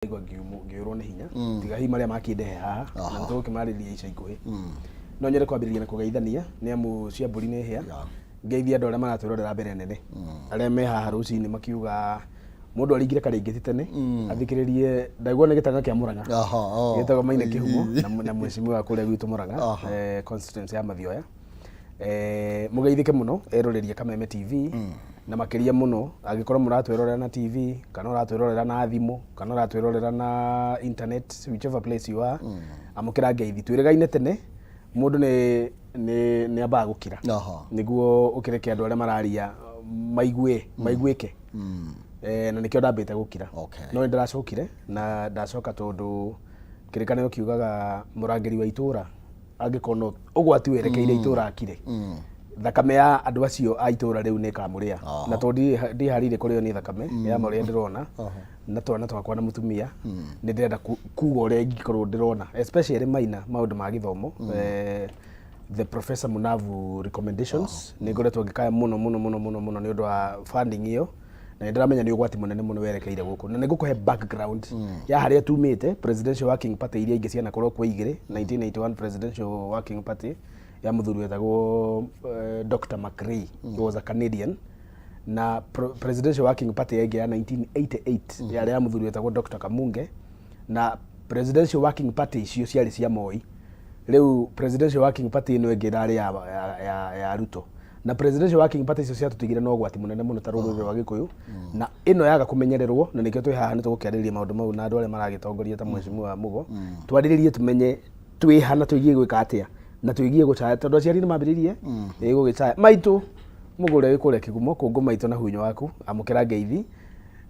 Ndaigua ngĩũrwo nĩ hinya, tiga hihi marĩa makĩndehe haha na nĩ tũgũkĩmarĩria ica ikuhĩ. No nyende kwambĩrĩria na kũgeithania nĩ amu cia mbũri nĩ hĩa. Ngeithie andũ arĩa maratwĩrorera mbere nene, arĩa me haha rũcinĩ makiuga mũndũ aringire karĩngĩti tene athikĩrĩrie. Ndaigua nĩ gĩtanga kĩa Mũrang'a gĩtagwo Maina Kĩhumo na mheshimiwa kũrĩa gwitũ Mũrang'a, constituency ya Mathioya. Mũgeithĩke mũno eroreria Kameme TV, na makĩria mũno angĩkorwo mũratwĩrorera na TV kana ũratwĩrorera na thimũ kana ũratwĩrorera na internet, whichever place you are, amũkĩra ngeithi. Twĩrĩgaine tene, mũndũ nĩ ambaga gũkira nĩguo ũkĩreke andũ arĩa mararia maigue maiguĩke. Na nĩkĩo ndambĩte gũkira. No nĩ ndĩracokire na ndacoka tondũ kĩrĩkanĩro kiugaga mũrangĩri wa itũra angĩkorwo no ũgwati werekeire itũra akire, thakame ya andũ acio a itũra rĩu nĩ ĩkamũrĩa. Na tondũ ndiharĩirie kũrĩo nĩ thakame ya marĩa ndĩrona na twana twakwa na mũtumia, nĩ ndĩrenda kuga ũrĩa ingĩkorwo ndĩrona, especially Maina, maũndũ ma gĩthomo, the Professor Munavu recommendations. Nĩ ngoretwo ngĩkaya mũno mũno mũno mũno mũno nĩ ũndũ wa funding ĩyo, na nĩ ndĩramenya nĩ ũgwati mũnene mũno werekeire gũkũ, na nĩ ngũkũhe background ya harĩa tumĩte. Presidential Working Party iria ingĩ cianakorwo kuo igĩrĩ, 1981 Presidential Working Party ya mũthuri wetagwo Dr. McRae, he was a Canadian, na Presidential Working Party ĩngĩ ya 1988 yarĩ ya mũthuri wetagwo Dr. Kamunge, na Presidential Working Party icio ciarĩ cia Moi. Rĩu Presidential Working Party ĩno ĩngĩ ĩrarĩ ya Ruto, na Presidential Working Party icio ciatũtigire na ũgwati mũnene mũno ta rũrĩrĩ rwa Gĩkũyũ, na ĩno yaga kũmenyererwo, na nĩkĩo twĩ haha. Nĩ tũgũkĩarĩrĩria maũndũ mau na andũ arĩa maragĩtongoria ta mheshimiwa Mugo, twarĩrĩrie tũmenye twĩha na twĩgie gwĩka atĩa na twĩgie gũcaya, tondũ aciari nĩ mambĩrĩirie ĩ gũgĩcaya. Maitũ mũgũre wĩ kũrĩa Kĩgumo kũngũ maitũ na hunyũ waku, amũkĩra ngeithi.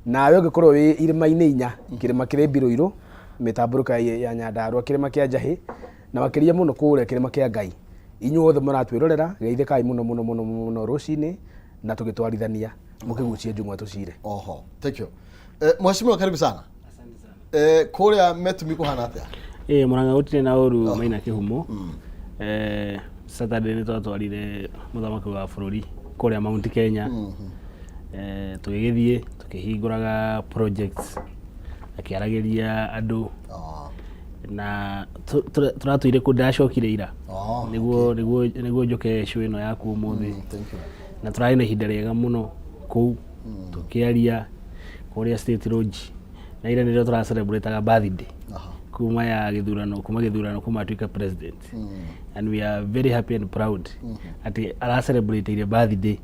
Nawe ũngĩkorwo wĩ irĩma-inĩ inya, kĩrĩma kĩrĩ mbirũirũ, mĩtambũrũka ya Nyandarũa, kĩrĩma kĩa Njahĩ, na makĩria mũno kũrĩa kĩrĩma kĩa Ngai, inyuothe mũratwĩrorera, geithĩkai mũno mũno mũno mũno rũcinĩ na tũgĩtwarithania mũkĩgucie njung'wa tũcire. Oho, thank you. Mheshimiwa, karibu sana. Kũrĩa Metumi kũhana atĩa? Ĩĩ, Mũrang'a gũtirĩ na ũru, Maina Kĩhumo. Saturday nĩ twatwarire mũthamaki wa bũrũri kũrĩa Mount Kenya. Tũgĩgĩthiĩ tũkĩhingũraga projects, akĩaragĩria andũ na tũratũire kũ ndacokire ira nĩguo njũke show ĩno yaku ũmũthĩ. Thank you. Na tũrarĩ na ihinda rĩega mũno kũu tũkĩaria kũrĩa State Lodge, na ira nĩrĩo tũracelebrataga birthday kuma ya gĩthurano, kuma gĩthurano, kuma atuĩka president, and we are very happy and proud atĩ aracelebrateire birthday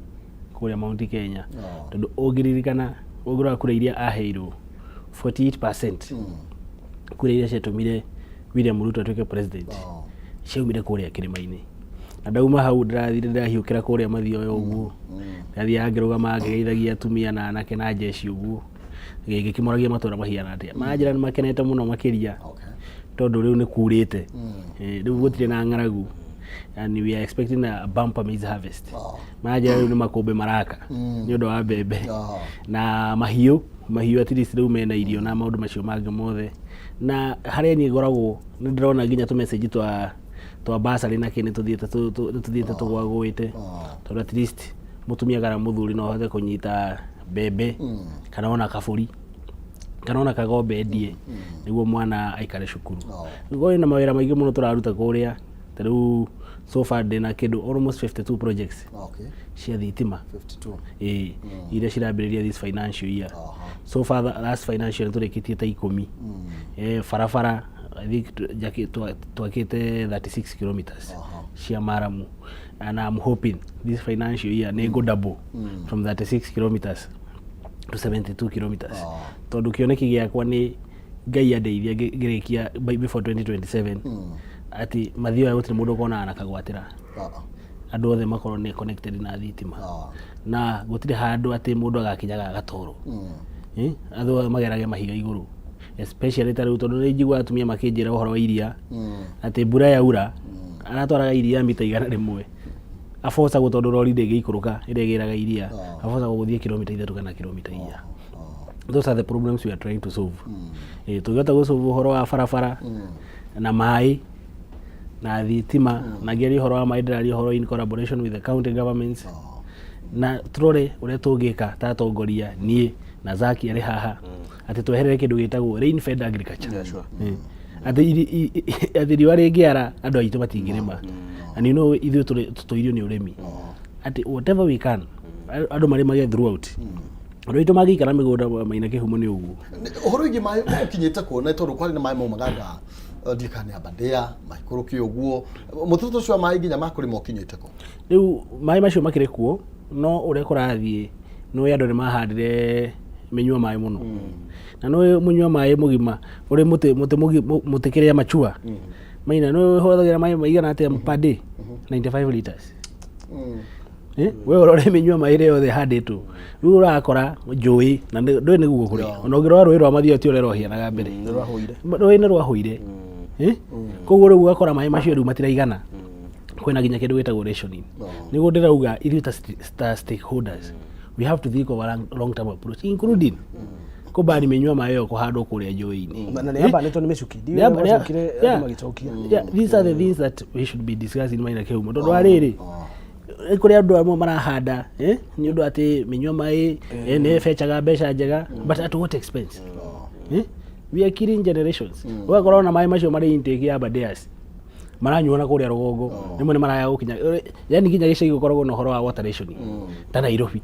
kũrĩa Mount Kenya, tondũ ũngĩririkana, ũngĩrora kura iria aheirwo, 48% kura iria ciatũmire William Ruto atuĩke president ciaumire kũrĩa kĩrĩma-inĩ. Na ndauma hau ndĩrathire ndĩrahiũkĩra kũrĩa Mathioya ũguo, ndathiaga ngĩrũgama ngĩgeithagia atumia na anake na jeshi ũguo, ngĩkĩmoragia matũra mahiana atĩa. Manjĩra nĩ makenete mũno makĩria tondũ rĩu nĩ kurĩte. Rĩu gũtirĩ na ng'aragu and we are expecting a bumper maize harvest. Manjĩra rĩu nĩ makũmbĩ maraka nĩ ũndũ wa mbembe na mahiũ, at least rĩu mena irio na maũndũ macio mangĩ mothe. Na harĩa niĩ ngoragwo nĩ ndĩrona nginya tũ message twa bursary na kĩ nĩ tũthiĩte tũgwagũĩte, tondũ at least mũtumia kana mũthuri no ahote kũnyita mbembe kana ona kabũri kana ona kagombe endie nĩguo mwana aikare cukuru. Kũrĩ na mawĩra maingĩ mũno tũraruta kũrĩa. Ta rĩu so far ndĩna kĩndũ almost 52 projects cia thitima. 52? Ĩĩ, iria cirambĩrĩria this financial year. So far last financial year tũrĩkĩtie ta 10. Barabara I think twakĩte 36 kilometers cia maramu, and I'm hoping this financial year nĩ ngũ double from 36 kilometers to 72 kilometers, tondũ kĩoneki gĩakwa nĩ Ngai andeithia ngĩrĩkia before 2027 atĩ Mathioya gũtirĩ mũndũ ũkonaga na kagwatĩra, andũ othe makorwo nĩ connected na thitima, na gũtirĩ handũ atĩ mũndũ agakinyaga agatoro. Andũ othe magerage mahiga igũrũ, especially ta rĩu, tondũ nĩ njiguaga atumia makĩnjĩra ũhoro wa iria, atĩ mbura yaura aratwaraga iria mita 100, abocagwo tondũ rori ndĩngĩikũrũka ĩrĩa ĩgĩraga iria, abocagwo gũthiĩ kilomita 3 kana kilomita 4. Those are the problems we are trying to solve. Tũngĩhota gũsolve ũhoro wa barabara na maĩ na thitima, na ngĩaria ũhoro wa maĩ ndĩraria ũhoro in collaboration with the county governments, na tũrore ũrĩa tũngĩka ta atongoria, niĩ na Na Zaki arĩ haha atĩ tweherere kĩndũ gĩtagwo rain fed agriculture. Yeah, sure. Atĩ atĩ riũa rĩngĩara andũ aitũ matingĩrĩma, and you know ithuĩ tũtũirio nĩ ũrĩmi, atĩ whatever we can, andũ marĩmage throughout, andũ aitũ mangĩikara mĩgũnda maina kĩhumo nĩ ũguo. Ũhoro wĩgiĩ maĩ ũkinyĩte kuo, na tondũ kwarĩ na maĩ maumaga nga ndiũĩ nĩ Aberdare maikũrũke ũguo, mũtũtũ ũcio wa maĩ nginya makũrĩma ũkinyĩte kũ? Rĩu maĩ macio makĩrĩ kuo, no ũrĩa kũrathiĩ nĩ andũ nĩ mahandire mĩnyua maĩ mũno, na nĩ mũnyua maĩ mũgima ũrĩ mũtĩ mũtĩ mũtĩ kĩrĩa machua maina nĩ ũhũthagĩra maĩ maigana atĩa per day? 95 liters. Eh, we ũrore mĩnyua maĩ ĩrĩa yothe ĩhandĩtwo rĩu, ũrakora njũĩ na ndũĩ nĩguo kũrĩ ona ũngĩrora rũĩ rwa Mathioya ti ũrĩa rwahianaga mbere. Nĩ rwahũire. Rũĩ nĩ rwahũire. Eh? Koguo rĩu ũgakora maĩ macio rĩu matiraigana, kwĩna nginya kĩndũ gĩtagwo rationing. Nĩguo ndĩrauga ithuĩ ta stakeholders we have to think of a long term approach, including kũbani mĩnyua maĩ ĩyo kũhandwo kũrĩa njũĩ-inĩ. Na nĩ yambanĩtwo nĩ mĩcuki. Ndiũĩ ũrĩa gwacokire andũ magĩcokia. Yeah, these are the things that we should be discussing, maina kĩhumo, tondũ wa rĩrĩ nĩ kũrĩ andũ amwe marahanda nĩ ũndũ atĩ mĩnyua maĩ nĩ ĩbecaga mbeca njega, but at what expense? We are killing generations. Ũgakora ona maĩ macio marĩ intake ya Aberdares maranyuo na kũrĩa rũgongo, rĩmwe nĩ maraya gũkinya, yani nginya gĩcagi gũkoragwo na ũhoro wa water rationing ta Nairobi.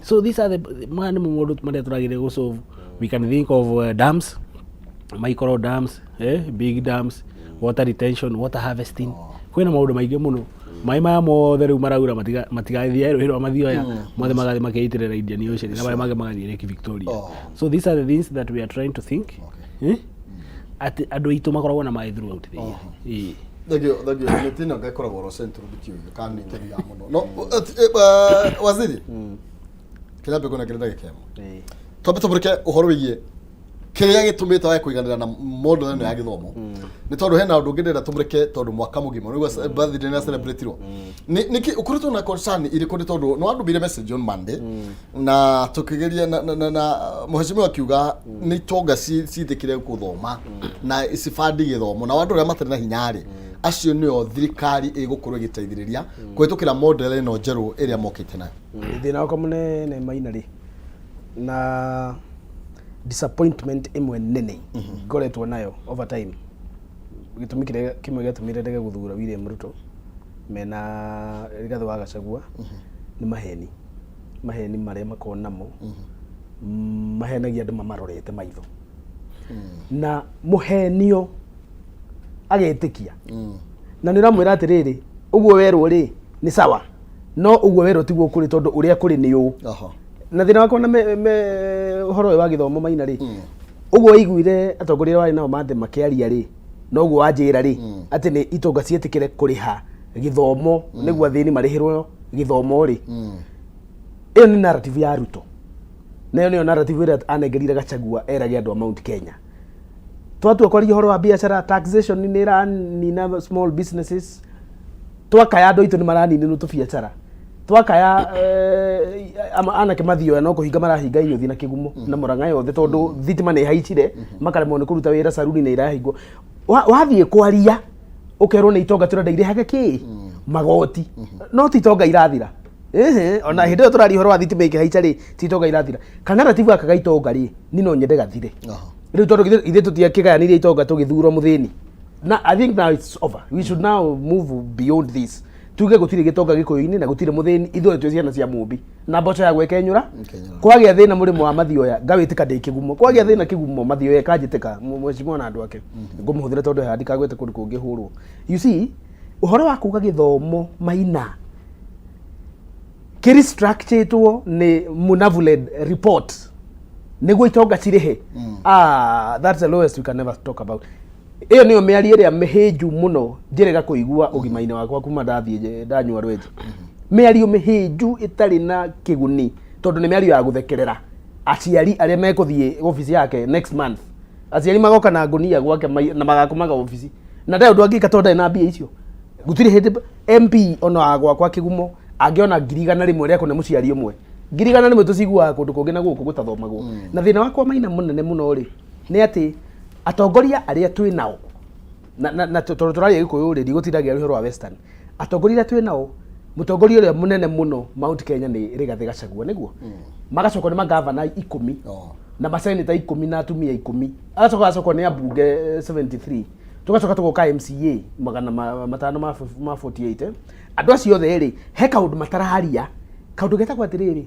So these are the maya nĩmo maũndũ marĩa tũragĩrĩire gũ solve. We can think of dams, micro dams, big dams, water retention, water harvesting. Kwĩna maũndũ maingĩ mũno. Maĩ maya mothe rĩu maraura matigathiĩ rũĩ rwa Mathioya, mothe magathiĩ makeitĩrĩra Indian Ocean, na marĩa mangĩ magathiĩ Lake Victoria. So these are the things that we are trying to think, atĩ andũ aitũ makoragwo na maĩ throughout the year. Ĩĩ. Thengio, thengio. Mĩtĩ ĩno ĩkoragwo ro central, ndikĩũĩ kana nĩ ĩteithagia mũno, no waziri kĩrĩa kwĩna kĩrĩ ndagĩka 1. Twambe tũmũrĩke ũhoro wĩgiĩ kĩrĩa gĩtũmĩte wage kũiganĩra na model ĩno ya gĩthomo, nĩ tondũ hena ũndũ ũngĩ ndĩrenda tũmũrĩke, tondũ mwaka mũgima nĩguo birthday nĩ celebratirwo. Nĩkĩ ũkoretwo na concern irĩkũ? Nĩ tondũ nĩ wandũmĩire message on Monday na tũkĩgeria na mũhecimiwa akiuga nĩ itonga ciĩtĩkĩre gũthoma na cibandi gĩthomo, na andũ arĩa matarĩ na hinya rĩ, acio nĩo thirikari ĩgũkorwo ĩgĩteithĩrĩria kũhĩtũkĩra model ĩno njerũ ĩrĩa mokĩte nayo. Thĩna wakwa mũnene maina rĩ, na disappointment ĩmwe nene ngoretwo nayo over time, gĩtũmi kĩrĩa kĩmwe gĩatũmire ndege gũthura William Ruto mena Rigathĩ wa Gachagua nĩ maheni marĩa makoragwo namo, mahenagia andũ mamarorete maitho na mũhenio agetĩkia, na nĩ ũramwĩra atĩrĩrĩ, ũguo werwo rĩ nĩ sawa, no ũguo werwo tiguo kũrĩ, tondũ ũrĩa kũrĩ nĩ ũũ. Na thĩna wakwa na ũhoro ũyũ wa gĩthomo maina rĩ, ũguo waiguire atongoria arĩa warĩ nao mathe makĩaria rĩ, noguo wanjĩra rĩ atĩ nĩ itonga ciĩtĩkĩre kũrĩha gĩthomo nĩguo athĩni marĩhĩrwo gĩthomo rĩ, ĩyo nĩ narrative ya Ruto, nayo nĩyo narrative ĩrĩa anengerire Gachagua erage andũ a Mount Kenya. Twatua kwaria ũhoro wa biacara, taxation nĩ ĩranina small businesses. Twakaya andũ aitũ nĩ maraninĩrwo tũbiacara, twakaya anake mathioya no kũhinga marahinga inyuthi na kĩgumo na Mũrang'a yothe tondũ thitima nĩ ĩhaicire, makaremwo nĩ kũruta wĩra, saruni nĩ irahingwo. Wathiĩ kwaria ũkerwo nĩ itonga tũrenda irĩhage kĩ magoti, no ti itonga irathira. Ĩhĩ, ona hĩndĩ ĩyo tũraria ũhoro wa thitima ĩkĩhaica rĩ, ti itonga irathira. Kanarrative gaka ga itonga rĩ, ni no nyende gathire rĩu, tondũ ithuĩ tũtiakĩgayanirie itonga tũgĩthurwo mũthĩni, na I think now it's over. We should now move beyond this, tuge gũtirĩ gĩtonga gĩkũyũ-inĩ na gũtirĩ mũthĩni, ithuĩ twĩ ciana cia mũmbi na mboco ya gwĩkenyũra. Kenyũra. Kwagĩa thĩna mũrĩmo wa Mathioya ngawĩtĩka ndĩ kĩgumo, kwagĩa thĩna kĩgumo Mathioya ĩkanjĩtĩka mheshimiwa na andũ ake ngũmũhũthĩra, tondũ haha ndikagwĩte kũndũ kũngĩ hũrwo. You see, ũhoro wa kuga gĩthomo maina kĩrestructuretwo nĩ Munavu-led report nĩguo itonga cirĩhe, ah, that's the lowest we can never talk about. Ĩyo nĩyo mĩario ĩrĩa mĩhĩnju mũno njĩrĩga kũigua ũgima-inĩ wakwa kuma ndathiĩ ndanyua rwenji, mĩario mĩhĩnju ĩtarĩ na kĩguni, tondũ nĩ mĩario ya gũthekerera aciari arĩa mekũthiĩ obici yake next month. Aciari magoka na ngũnia gwake na magakomaga obici na ndarĩ ũndũ angĩka tondũ ndarĩ na mbia icio. Gũtirĩ hĩndĩ MP ona wa gwakwa kĩgumo angĩona 100,000 rĩa kũne mũciari ũmwe. 100,000 tũciguaga kũndũ kũngĩ na gũkũ gũtathomagwo. Na thĩna wakwa maina mũnene mũno rĩ, nĩ atĩ atongoria arĩa twĩ nao na tondũ tũraria gĩkũyũ rĩ, ndigũtindagia ũhoro wa western, atongoria arĩa twĩ nao Mũtongoria ũrĩa mũnene mũno Mount Kenya nĩ Rigathĩ Gachagua, nĩguo magacokwo nĩ magavana 10 na maseneta 10 na atumia 10, agacoka agacokwo nĩ ambunge 73, tũgacoka tũgoka MCA 500 ma 48. Andũ acio othe rĩ, he kaũndũ matararia, kaũndũ getagwo atĩrĩrĩ,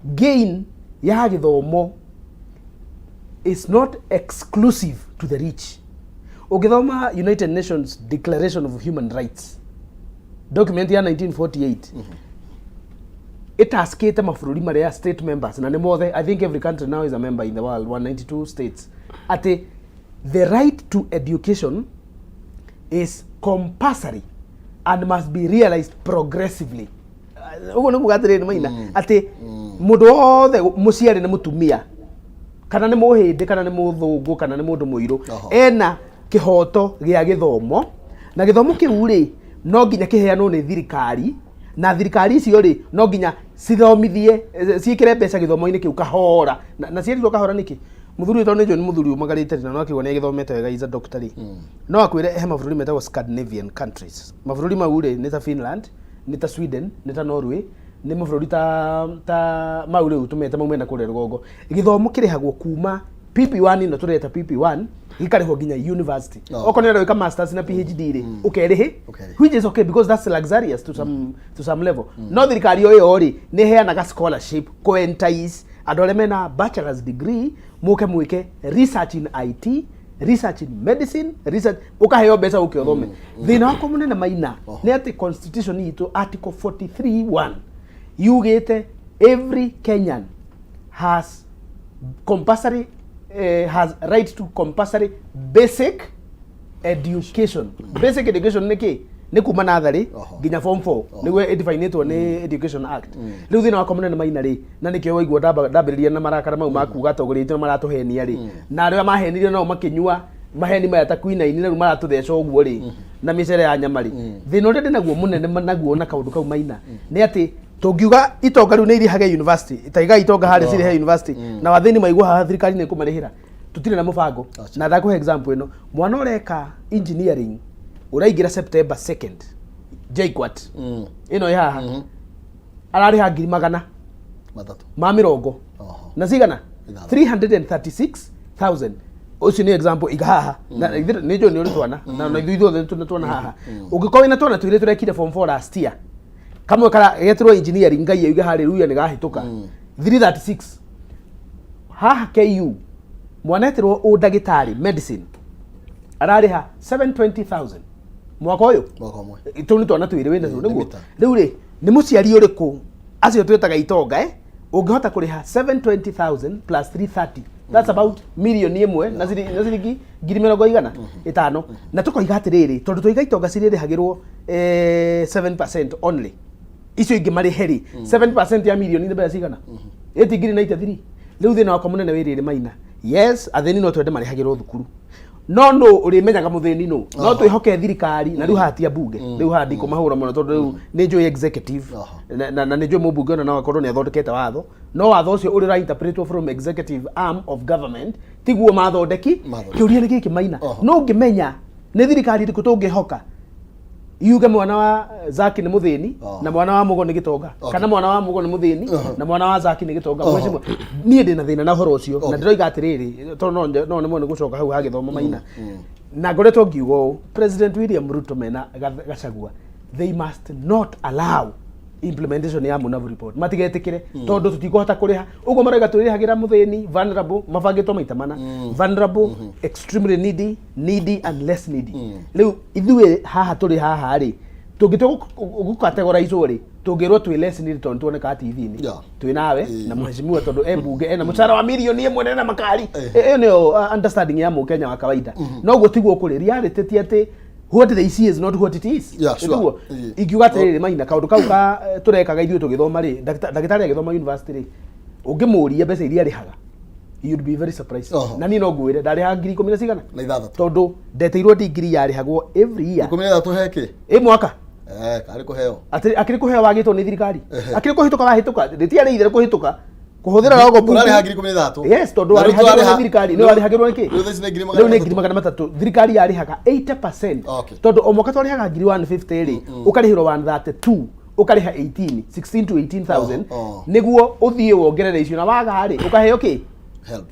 gain ya gĩthomo is not exclusive to the rich. Ũngĩthoma United Nations Declaration of Human Rights document ya 1948, ĩtaskĩte mabũrũri marĩa state members, na nĩ mothe, I think every country now is a member in the world, 192 states, atĩ the right to education is compulsory and must be realized progressively. Ũguo nĩ kuga atĩrĩrĩ, Maina, atĩ mũndũ wothe mũciari nĩ mũtumia kana nĩ mũhĩndĩ kana nĩ mũthũngũ kana nĩ mũndũ mũirũ, ena kĩhoto gĩa gĩthomo, na gĩthomo kĩu rĩ, no nginya kĩheanwo nĩ thirikari, na thirikari icio rĩ, no nginya cithomithie, ciĩkĩre mbeca gĩthomo-inĩ kĩu kahora. Na ciĩrirwo kahora nĩkĩ? Mũthuri ũyũ, tondũ nĩ njũĩ nĩ mũthuri ũmagarĩte na no akĩgwo nĩ agĩthomete wega, is a doctor rĩ, no akwĩre he mabũrũri metagwo Scandinavian countries. Mabũrũri mau rĩ, nĩ ta Finland, nĩ ta Sweden, nĩ ta Norway, nĩ mabũrũri ta mau rĩu tũmete mau mena kũrĩa rũgongo. Gĩthomo kĩrĩhagwo kuma PP1, ĩno tũreta PP1, gĩkarĩhwo nginya university. Okorwo nĩ ũreka masters na PhD rĩ, ũkerĩhĩ. Ũkerĩhe. Which is okay because that's luxurious to some level. No thirikari o ĩyo rĩ, nĩ ĩheanaga scholarship kũ entice andũ arĩa mena bachelor's degree mũke mwĩke research in IT, research in medicine, research, ũkaheo mbeca ũke ũthome. Thĩna wakwa mũnene, Maina, nĩ atĩ constitution itũ, article 43(1), yugĩte every Kenyan has right to compulsory basic education. Basic education nĩ kĩ? Nĩ kuma natharĩ nginya form 4, nĩguo ĩdefinĩtwo nĩ Education Act. Rĩu thĩna wakwa mũnene, Maina, rĩ, na nĩkĩo waigua ndambĩrĩria na marakara mau makuga atongoria aitũ maratũhenia rĩ, na arĩa mahenirio nao makĩnyua maheni maya ta quinine, na rĩu maratũtheca ũguo rĩ na mĩcere ya nyama rĩ. Thĩna ũrĩa ndĩnaguo mũnene naguo na kaũndũ kau, Maina, nĩ atĩ tũngiuga itonga rĩu nĩ irĩhage university, taiga itonga harĩa cirĩhe university, na wathĩni maigua haha thirikari nĩ ĩkũmarĩhĩra, tũtirĩ na mũbango. Na ndakũhe example ĩno: mwana ũreka engineering ũraingĩra September 2nd JKUAT ĩno ĩ haha, ararĩha ngiri magana 300 ma mĩrongo na cigana? 6. 336,000. Ũcio nĩ example iga haha. Na nĩ njũĩ nĩ ũrĩ twana, na ithuĩ ithuothe nĩ twana haha. Ũngĩkorwo wĩna twana twĩrĩ tũrekire form 4 last year, kamwe kara getirwo engineering, Ngai auge haleluya nĩ gahĩtũka, 336. Haha KU mwana etirwo ũndagĩtarĩ, medicine, ararĩha 720,000 mwaka ũyũ. Mwaka ũmwe. Tũu nĩ twana twĩrĩ wĩna tuo. Nĩ nĩguo mita. Rĩu rĩ, nĩ mũciari ũrĩkũ acio twĩtaga itonga, ũngĩhota kũrĩha 720,000 plus 330? That's about mirioni 1 na ciringi ngiri mĩrongo igana ĩtano. Na tũkoiga atĩrĩrĩ, tondũ tũiga itonga cirĩrĩhagĩrwo 7% only, icio ingĩ marĩhe rĩ, 7% ya mirioni nĩ mbeca cigana? Ĩti ngiri 93. Rĩu thĩna wakwa mũnene wĩ rĩrĩ, Maina, yes, athĩni no twende marĩhagĩrwo thukuru, no nũ ũrĩmenyaga mũthĩni nũ? No twĩhoke thirikari, na rĩu haha ti ambunge, rĩu haha ndikũmahũra mũno tondũ rĩu nĩ njũĩ executive na nĩ njũĩ mũmbunge ona no akorwo nĩ athondekete watho, no watho ũcio ũrĩa ũrainterpretwo from executive arm of government tiguo mathondeki. Mathondeki. Kĩũria nĩ gĩkĩ, Maina: no ũngĩmenya nĩ thirikari ĩrĩkũ tũngĩhoka yuge mwana wa Zaki nĩ mũthĩni na mwana wa Mũgo nĩ gĩtonga, kana mwana wa Mũgo nĩ mũthĩni na mwana wa Zaki nĩ gĩtonga? Mheshimiwa, niĩ ndĩna thĩna na ũhoro ũcio na ndĩroiga atĩrĩrĩ, tondũ no nemwo nĩ gũcoka hau ha gĩthomo, Maina, na ngoretwo ngiuga ũũ: President William Ruto mena Gachagua, they must not allow implementation ya Munavu report. Matigetĩkĩre, tondũ tũtikũhota kũrĩha ũguo marauga tũrĩhagĩra mũthĩni. Vulnerable mabangĩtwo maita mana: vulnerable, extremely needy, needy and less needy. Rĩu ithuĩ haha tũrĩ haha rĩ, tũngĩtua gũcategorize rĩ, tũngĩrwo twĩ less needy tondũ tuonekaga TV-inĩ twĩ nawe na mheshimiwa, tondũ e mbunge, ena mũcara wa mirioni 1 na ena makari. Ĩyo nĩyo understanding ya mũkenya wa kawaida. No ũguo tiguo kũrĩ. Reality ti atĩ what they see is not what it is. Nĩguo ingiuga atĩrĩrĩ, Maina, kaũndũ kau ka tũrekaga ithuĩ tũgĩthoma rĩ, ndagĩtarĩ agĩthoma university rĩ, ũngĩmũria mbeca iria arĩhaga, you'd be very surprised. Na niĩ no ngwĩre ndarĩhaga ngiri 10 na cigana Na 6. Tondũ ndeteirwo degree yarĩhagwo every year. 13 heki? Ĩ mwaka. Karĩ kũheo. Atĩ akĩrĩ kũheo wagĩtwo nĩ thirikari, akĩrĩ kũhĩtũka wahĩtũka, rĩtiarĩ itherũ kũhĩtũka. Kũhũthĩra logbook. Ũrarĩha 13,000. Yes, tondũ Na rĩu warĩhagĩrwo nĩ tũrarĩha- thirikari, nĩ warĩhagĩrwo nĩ kĩ? Rĩu thaa ici nĩ 300,000. Rĩu nĩ 300,000. Thirikari yarĩhaga 80%. Okay. Tondũ o mwaka twarĩhaga 150,000 rĩ, ũkarĩhĩrwo 132, ũkarĩha 18, 16 to 18,000 Oh, oh. nĩguo ũthiĩ wongerere icio na waga rĩ, ũkaheo kĩ? Help.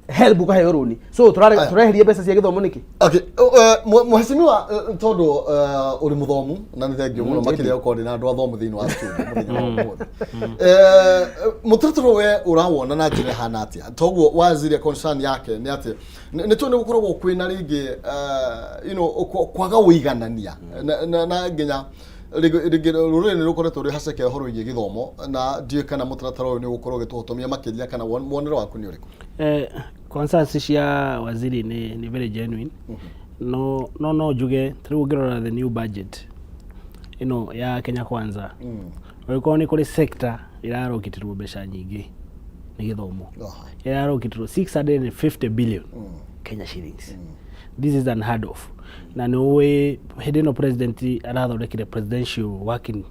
Help, ũkaheo rũni. So Aya. tũreherie mbeca cia gĩthomo nĩkĩ? Okay, mheshimiwa, tondũ ũrĩ mũthomu na nĩ thengio mũno makĩria gũkorwo ndĩ na andũ athomu thĩinĩ wa studio mũthenya wa ũmũthĩ. Mũtaratara we ũrawona na njĩra ĩhana atĩa? Toguo waziri concern yake nĩ atĩ nĩ tũĩ nĩ gũkoragwo kwĩna rĩngĩ kwaga ũiganania na nginya rĩngĩ rũrĩrĩ nĩ rũkoretwo rwĩ haceke ũhoro wĩgiĩ gĩthomo, na ndiũĩ kana mũtaratara ũyũ nĩ ũgũkorwo ũgĩtũhotomia makĩria kana muonere waku nĩ ũrĩkũ? Concerns cia waziri nĩ very genuine, no njuge rĩu ũngĩrora the new budget ĩno ya Kenya Kwanza, ũngĩkorwo nĩ kũrĩ sector ĩrarokitirwo mbeca nyingĩ nĩ gĩthomo. Ĩrarokitirwo 650 billion Kenya shillings. This is unheard of, na nĩ ũĩ hĩndĩ ĩno president arathondekire presidential working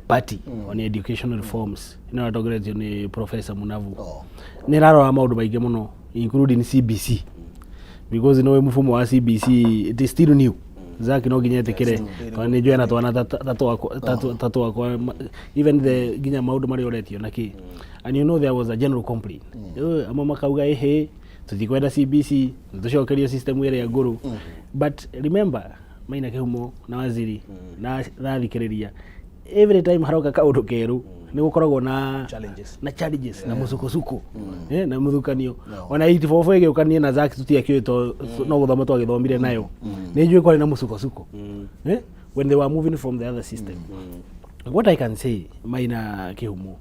party on education reforms ĩno ĩratongoretio nĩ Professor Munavu. Nĩ ĩrarora maũndũ maingĩ mũno, including CBC, because nĩ mfumo wa CBC, it is still new. Zaki no nginya etĩkĩre tondũ nĩ njũĩ ena twana ta twakwa, even the nginya maũndũ marĩa ũretio na kĩ, and you know there was a general complaint. Amwe makauga, ĩhĩ, tũtikwenda CBC, nĩtũcokerio system ĩrĩa ngũrũ. But remember, Maina Kĩhumo na waziri na thikĩrĩria, every time haroka kaũndũ kerũ nĩ gũkoragwo na Challenges. Na challenges na mũsukosuko, na mũthukanio. Ona 84 ĩgĩũka, niĩ na Zack tũtiakĩũĩ to no gũthoma twagĩthomire nayo, nĩ njũĩ kwarĩ na mũsukosuko when they were moving from the other system. What I can say, Maina Kĩhumo,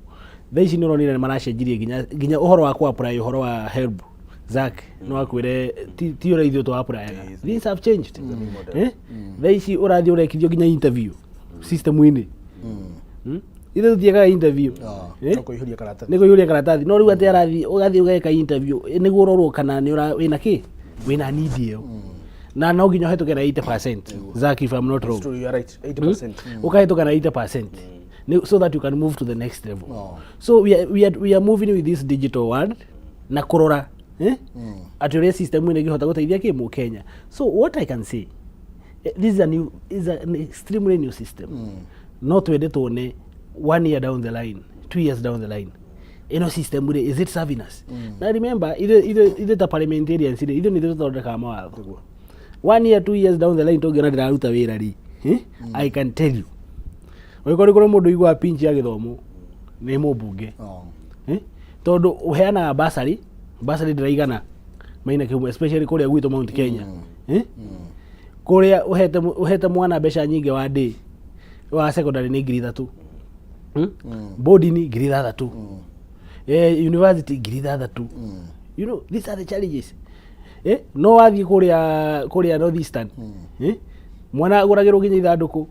thaa ici nĩ ũronire nĩ maracenjirie nginya ũhoro wa kũ apply ũhoro wa HELB. Zack no akwĩre ti ũrĩa ithuĩ twa applyaga. Things have changed. Thaa ici ũrathiĩ ũrekithio nginya interview system-inĩ. Ithuĩ tũtiĩkaga interview. No kũihũria karatathi. Nĩ kũihũria karatathi, no rĩu atĩ arathiĩ ũgathiĩ ũgeka interview, nĩguo ũrorwo kana nĩ ũra wĩna kĩ, wĩna need ĩyo, na no nginya ũhetũke na 80%, Zack, if I'm not wrong. True, you are right. 80%. Ukahĩtũka na 80% so that you can move to the next level. So we are moving with this digital world na kũrora atĩ ũrĩa system ĩno ĩngĩhota gũteithia kĩ mũkenya. So what I can say, this is a new is an extremely new system. No twende tuone one year down the line, 2 years down the line, ĩno system rĩ, is it serving us? Na remember, ithuĩ ta parliamentarians rĩ, ithuĩ nĩ ithuĩ tũthondekaga mawatho. One year, 2 years down the line, tũngĩona ndĩraruta wĩra rĩ, I can tell you, ũngĩkorwo nĩ kũrĩ mũndũ ũiguaga pinch ya gĩthomo nĩ mũmbunge. Tondũ ũheanaga basarĩ, basarĩ ndĩraigana, Maina Kĩhumo, especially kũrĩa gwitũ Mount Kenya. Kũrĩa ũhete mwana mbeca nyingĩ wa day wa secondary nĩ 3,000. Boarding 6,000. University 6,000. You know these are the challenges. No wathiĩ kũrĩa North Eastern, mwana agũragĩrwo nginya ithandũkũ,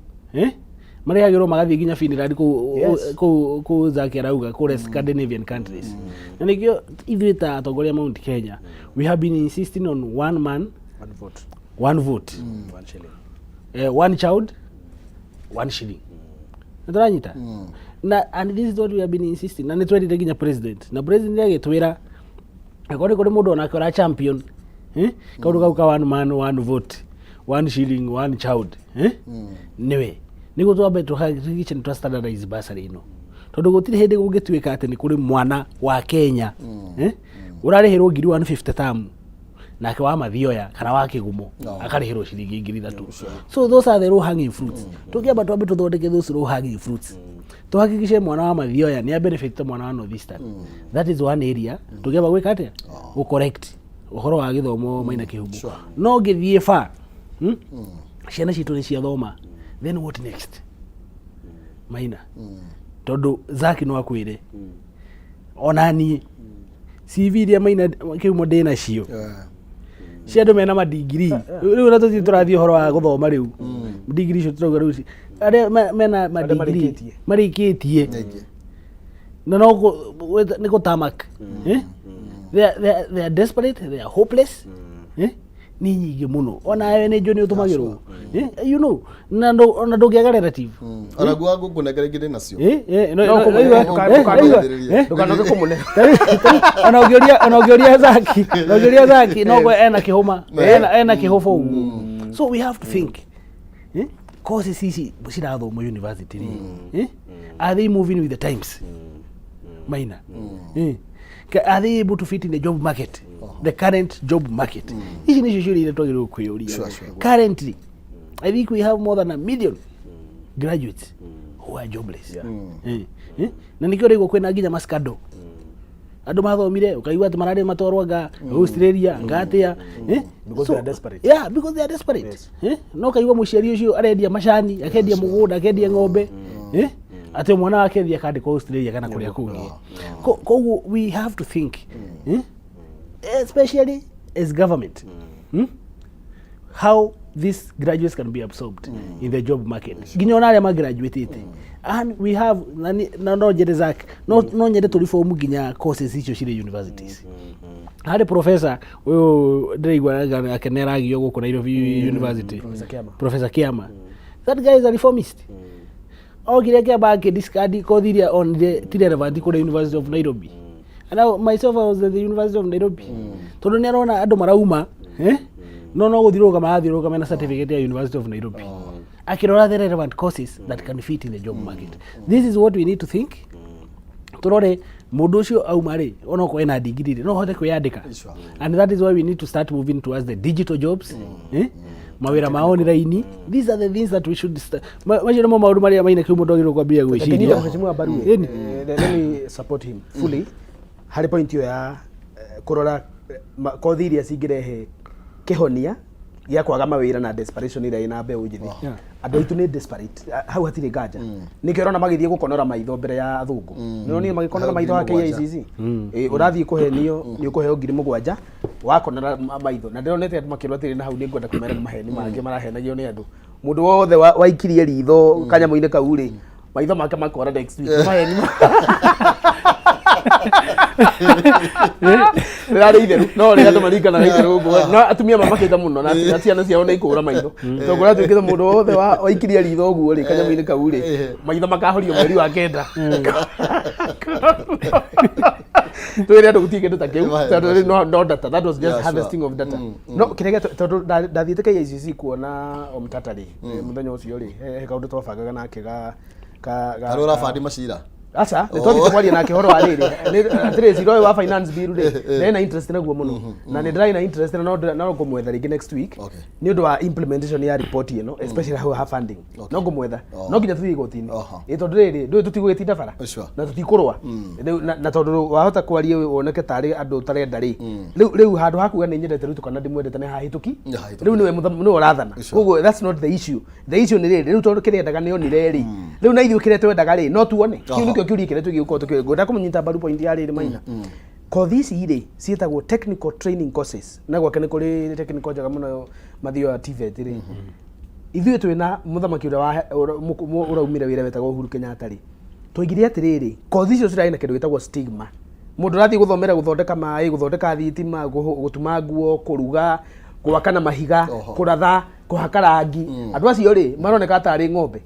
marĩhagĩrwo magathiĩ nginya Finland kũu. Kũu Zaki arauga kũrĩa Scandinavian countries, na nĩkĩo ithuĩ ta atongoria Mount Kenya we have been insisting on one man, One vote. One vote, One shilling. One child, one shilling. Nĩtũranyita na and this is what we have been insisting, na nĩtwerire nginya president, na president agĩtwĩra akorwo nĩ kũrĩ mũndũ onake ũra champion kaũndũ kau ka one man, one vote, one shilling, one child, nĩwe nĩguo twambe tũhakikishe nĩ twa standardize bursary ĩno, tondũ gũtirĩ hĩndĩ gũngĩtuĩka atĩ nĩ kũrĩ mwana wa Kenya ũrarĩhĩrwo 150,000 tamu, nake wa Mathioya kana wa Kĩgumo akarĩhĩrwo ciringi 3,000. So those are the low hanging fruits. Tũngĩamba twambe tũthondeke those low hanging fruits, tuhakikishe mwana wa Mathioya nĩ abenefit mwana wa North Eastern. That is one area tũngĩamba gwĩka atĩa, gũ correct ũhoro wa gĩthomo, Maina Kĩhumo. No ngĩthiĩ ba, Ciana citũ nĩ ciathoma, then what next, Maina? Tondũ Zaki no akwĩre ona niĩ CV iria Maina Kĩhumo ndĩ nacio cia andũ mena madigiri rĩu, na tũthiĩ tũrathiĩ ũhoro wa gũthoma rĩu, ndigiri icio tũrauga rĩu arĩa mena madigiri marĩkĩtie. Marĩkĩtie Nyingĩ. Na no nĩ gũtamak, eh? They are desperate, they are hopeless, eh? Nĩ nyingĩ mũno, onawe nĩ njũĩ nĩ ũtũmagĩrwo. You know na ndũngĩaga relative. Ona guo ngũkũnengera ingĩ ndĩ nacio. No, No, aigua, aigua, Ndũkanoge kũmũne. Ona ũngĩũria Zaki, ona ũngĩũria Zaki, no gwe ena kĩhũma, ena kĩhũba ũguo. So we have to think, courses ici cirathomwo university rĩ, are they moving with the times, Maina? Are they able to fit in the job market, the current job market? Ici nĩcio ciũria iria twagĩrĩirwo kwĩyũria. Currently, I think we have more than 1 million graduates who are jobless. Na nĩkĩo rĩguo kwĩna nginya mascando, andũ mathomire ũkaigua atĩ mararĩ matwarwo anga Australia, anga atĩa, eh? Because they are desperate. Yeah, because they are desperate. Eh? No kaigua mũciari ũcio arendia macani, akendia mũgũnda, akendia ng'ombe, eh? Atĩ mwana wake athiĩ akandĩkwo Australia kana kũrĩa kũngĩ. Koguo we have to think, eh? Especially as government, How these graduates can be absorbed in the job market, nginya ona arĩa magraduatĩte. And we have na no nyende, Zack, no nyende tũ reform nginya courses icio cirĩ universities. Harĩ professor ũyũ ndĩraigua ake nĩ aragio gũkũ Nairobi University. Professor Kiama. Professor Kiama, that guy is a reformist. Okire akĩamba akĩdiscard kothi iria onire ti relevant kũrĩ University of Nairobi. And now myself, I was at the University of Nairobi, tondũ nĩ arona andũ marauma, eh? No gũthiũrũrũka marathiũrũrũka mena certificate ya University of Nairobi. Akĩrora the relevant courses that can fit in the job market. This is what we need to think. Tũrore mũndũ ũcio auma rĩ, onokorwo ena degree rĩ, no ahote kwĩyandĩka. And that is why we need to start moving towards the digital jobs, eh? Mawĩra ma online. These are the things that we should macio nĩmo maũndũ marĩa maina kĩu mũndũ agĩrĩirwo kwambia Nginyite gwĩciria. Mheshimiwa Mbaru, Ĩni. let me support him fully harĩ point ĩyo ya kũrora kothi iria cingĩrehe kĩhonia gĩa kwaga mawĩra na desperation ĩrĩa ĩna mbeũ njĩthĩ. Andũ aitũ nĩ desperate. Ah, hau hatirĩ nganja. Nĩkĩo ũrona magĩthiĩ gũkonora maitho mbere ya athũngũ. Nĩũronire magĩkonora maitho ha 7,000. KICC? Ũrathiĩ kũhenio nĩ ũkũheo 7,000 wakonora maitho, na ndĩronete andũ makĩrwo atĩrĩ, na hau nĩ ngwenda kũmera nĩ maheni mangĩ marahenagio nĩ andũ. Mũndũ wothe waikirie ritho kanyamũ-inĩ kau rĩ, maitho make makora next week. Maheni rĩrarĩ itheru, no rĩrĩa andũ maringanaga itheru ũguo, no atumia mamakĩte mũno na ciana ciao nĩ ikũra maitho, tondũ kũratuĩkĩte mũndũ wothe waikirie ritho ũguo rĩ kanyamũ-inĩ kau rĩ, maitho makahorio mweri wa 9. Twĩre andũ gũtirĩ kĩndũ ta kĩu, tondũ no data, that was just harvesting of data. No kĩrĩa tondũ ndathiĩte KICC kuona Omtata rĩ, mũthenya ũcio rĩ, he kaũndũ twabangaga nake ga Arĩa ũrabandi macira. Aca, nĩ twathiĩte kwaria nake ũhoro wa rĩrĩ. Atĩrĩ, cira ũyũ wa finance bill rĩ, ndĩrĩ interest naguo mũno, na nĩ ndĩrarĩ na interest na no ngũmwetha rĩngĩ next week nĩ ũndũ wa implementation ya report ĩno, especially hau ha funding. No ngũmwetha, no nginya tũthiĩ igoti-inĩ. Ĩ tondũ rĩrĩ, ndũĩ tũtigũgĩtinda bara na tũtikũrũa. Rĩu na tondũ wahota kwaria woneke tarĩ andũ ũtarenda rĩ, rĩu handũ ha kuga nĩ nyendete Ruto kana ndimwendete, nĩ hahĩtũki. Nĩ hahĩtũki. Rĩu nĩwe nĩwe ũrathana. Koguo that's not the issue. The issue nĩ rĩrĩ, rĩu tondũ kĩrĩa endaga nĩ onire rĩ, rĩu na ithuĩ kĩrĩa twendaga rĩ, no tuone kĩu. Nĩkĩo kĩũria kĩrĩa tũgĩũka tũkĩũria. Ngwenda kũmũnyita mbaru point ya rĩrĩ, Maina. Kothi ici rĩ, ciĩtagwo technical training courses, na gwake nĩ kũrĩ technical njega mũno mathio ya TVET rĩ. Ithuĩ twĩna mũthamaki ũrĩa ũraumire wĩra wetagwo Uhuru Kenyatta rĩ, twaigire atĩrĩrĩ, kothi icio cirarĩ na kĩndũ gĩtagwo stigma. Mũndũ ũrathiĩ gũthomera gũthondeka maĩ, gũthondeka thitima, gũtuma nguo, kũruga, gwaka na mahiga, kũratha, kũhaka rangi, andũ acio rĩ maroneka tarĩ ng'ombe.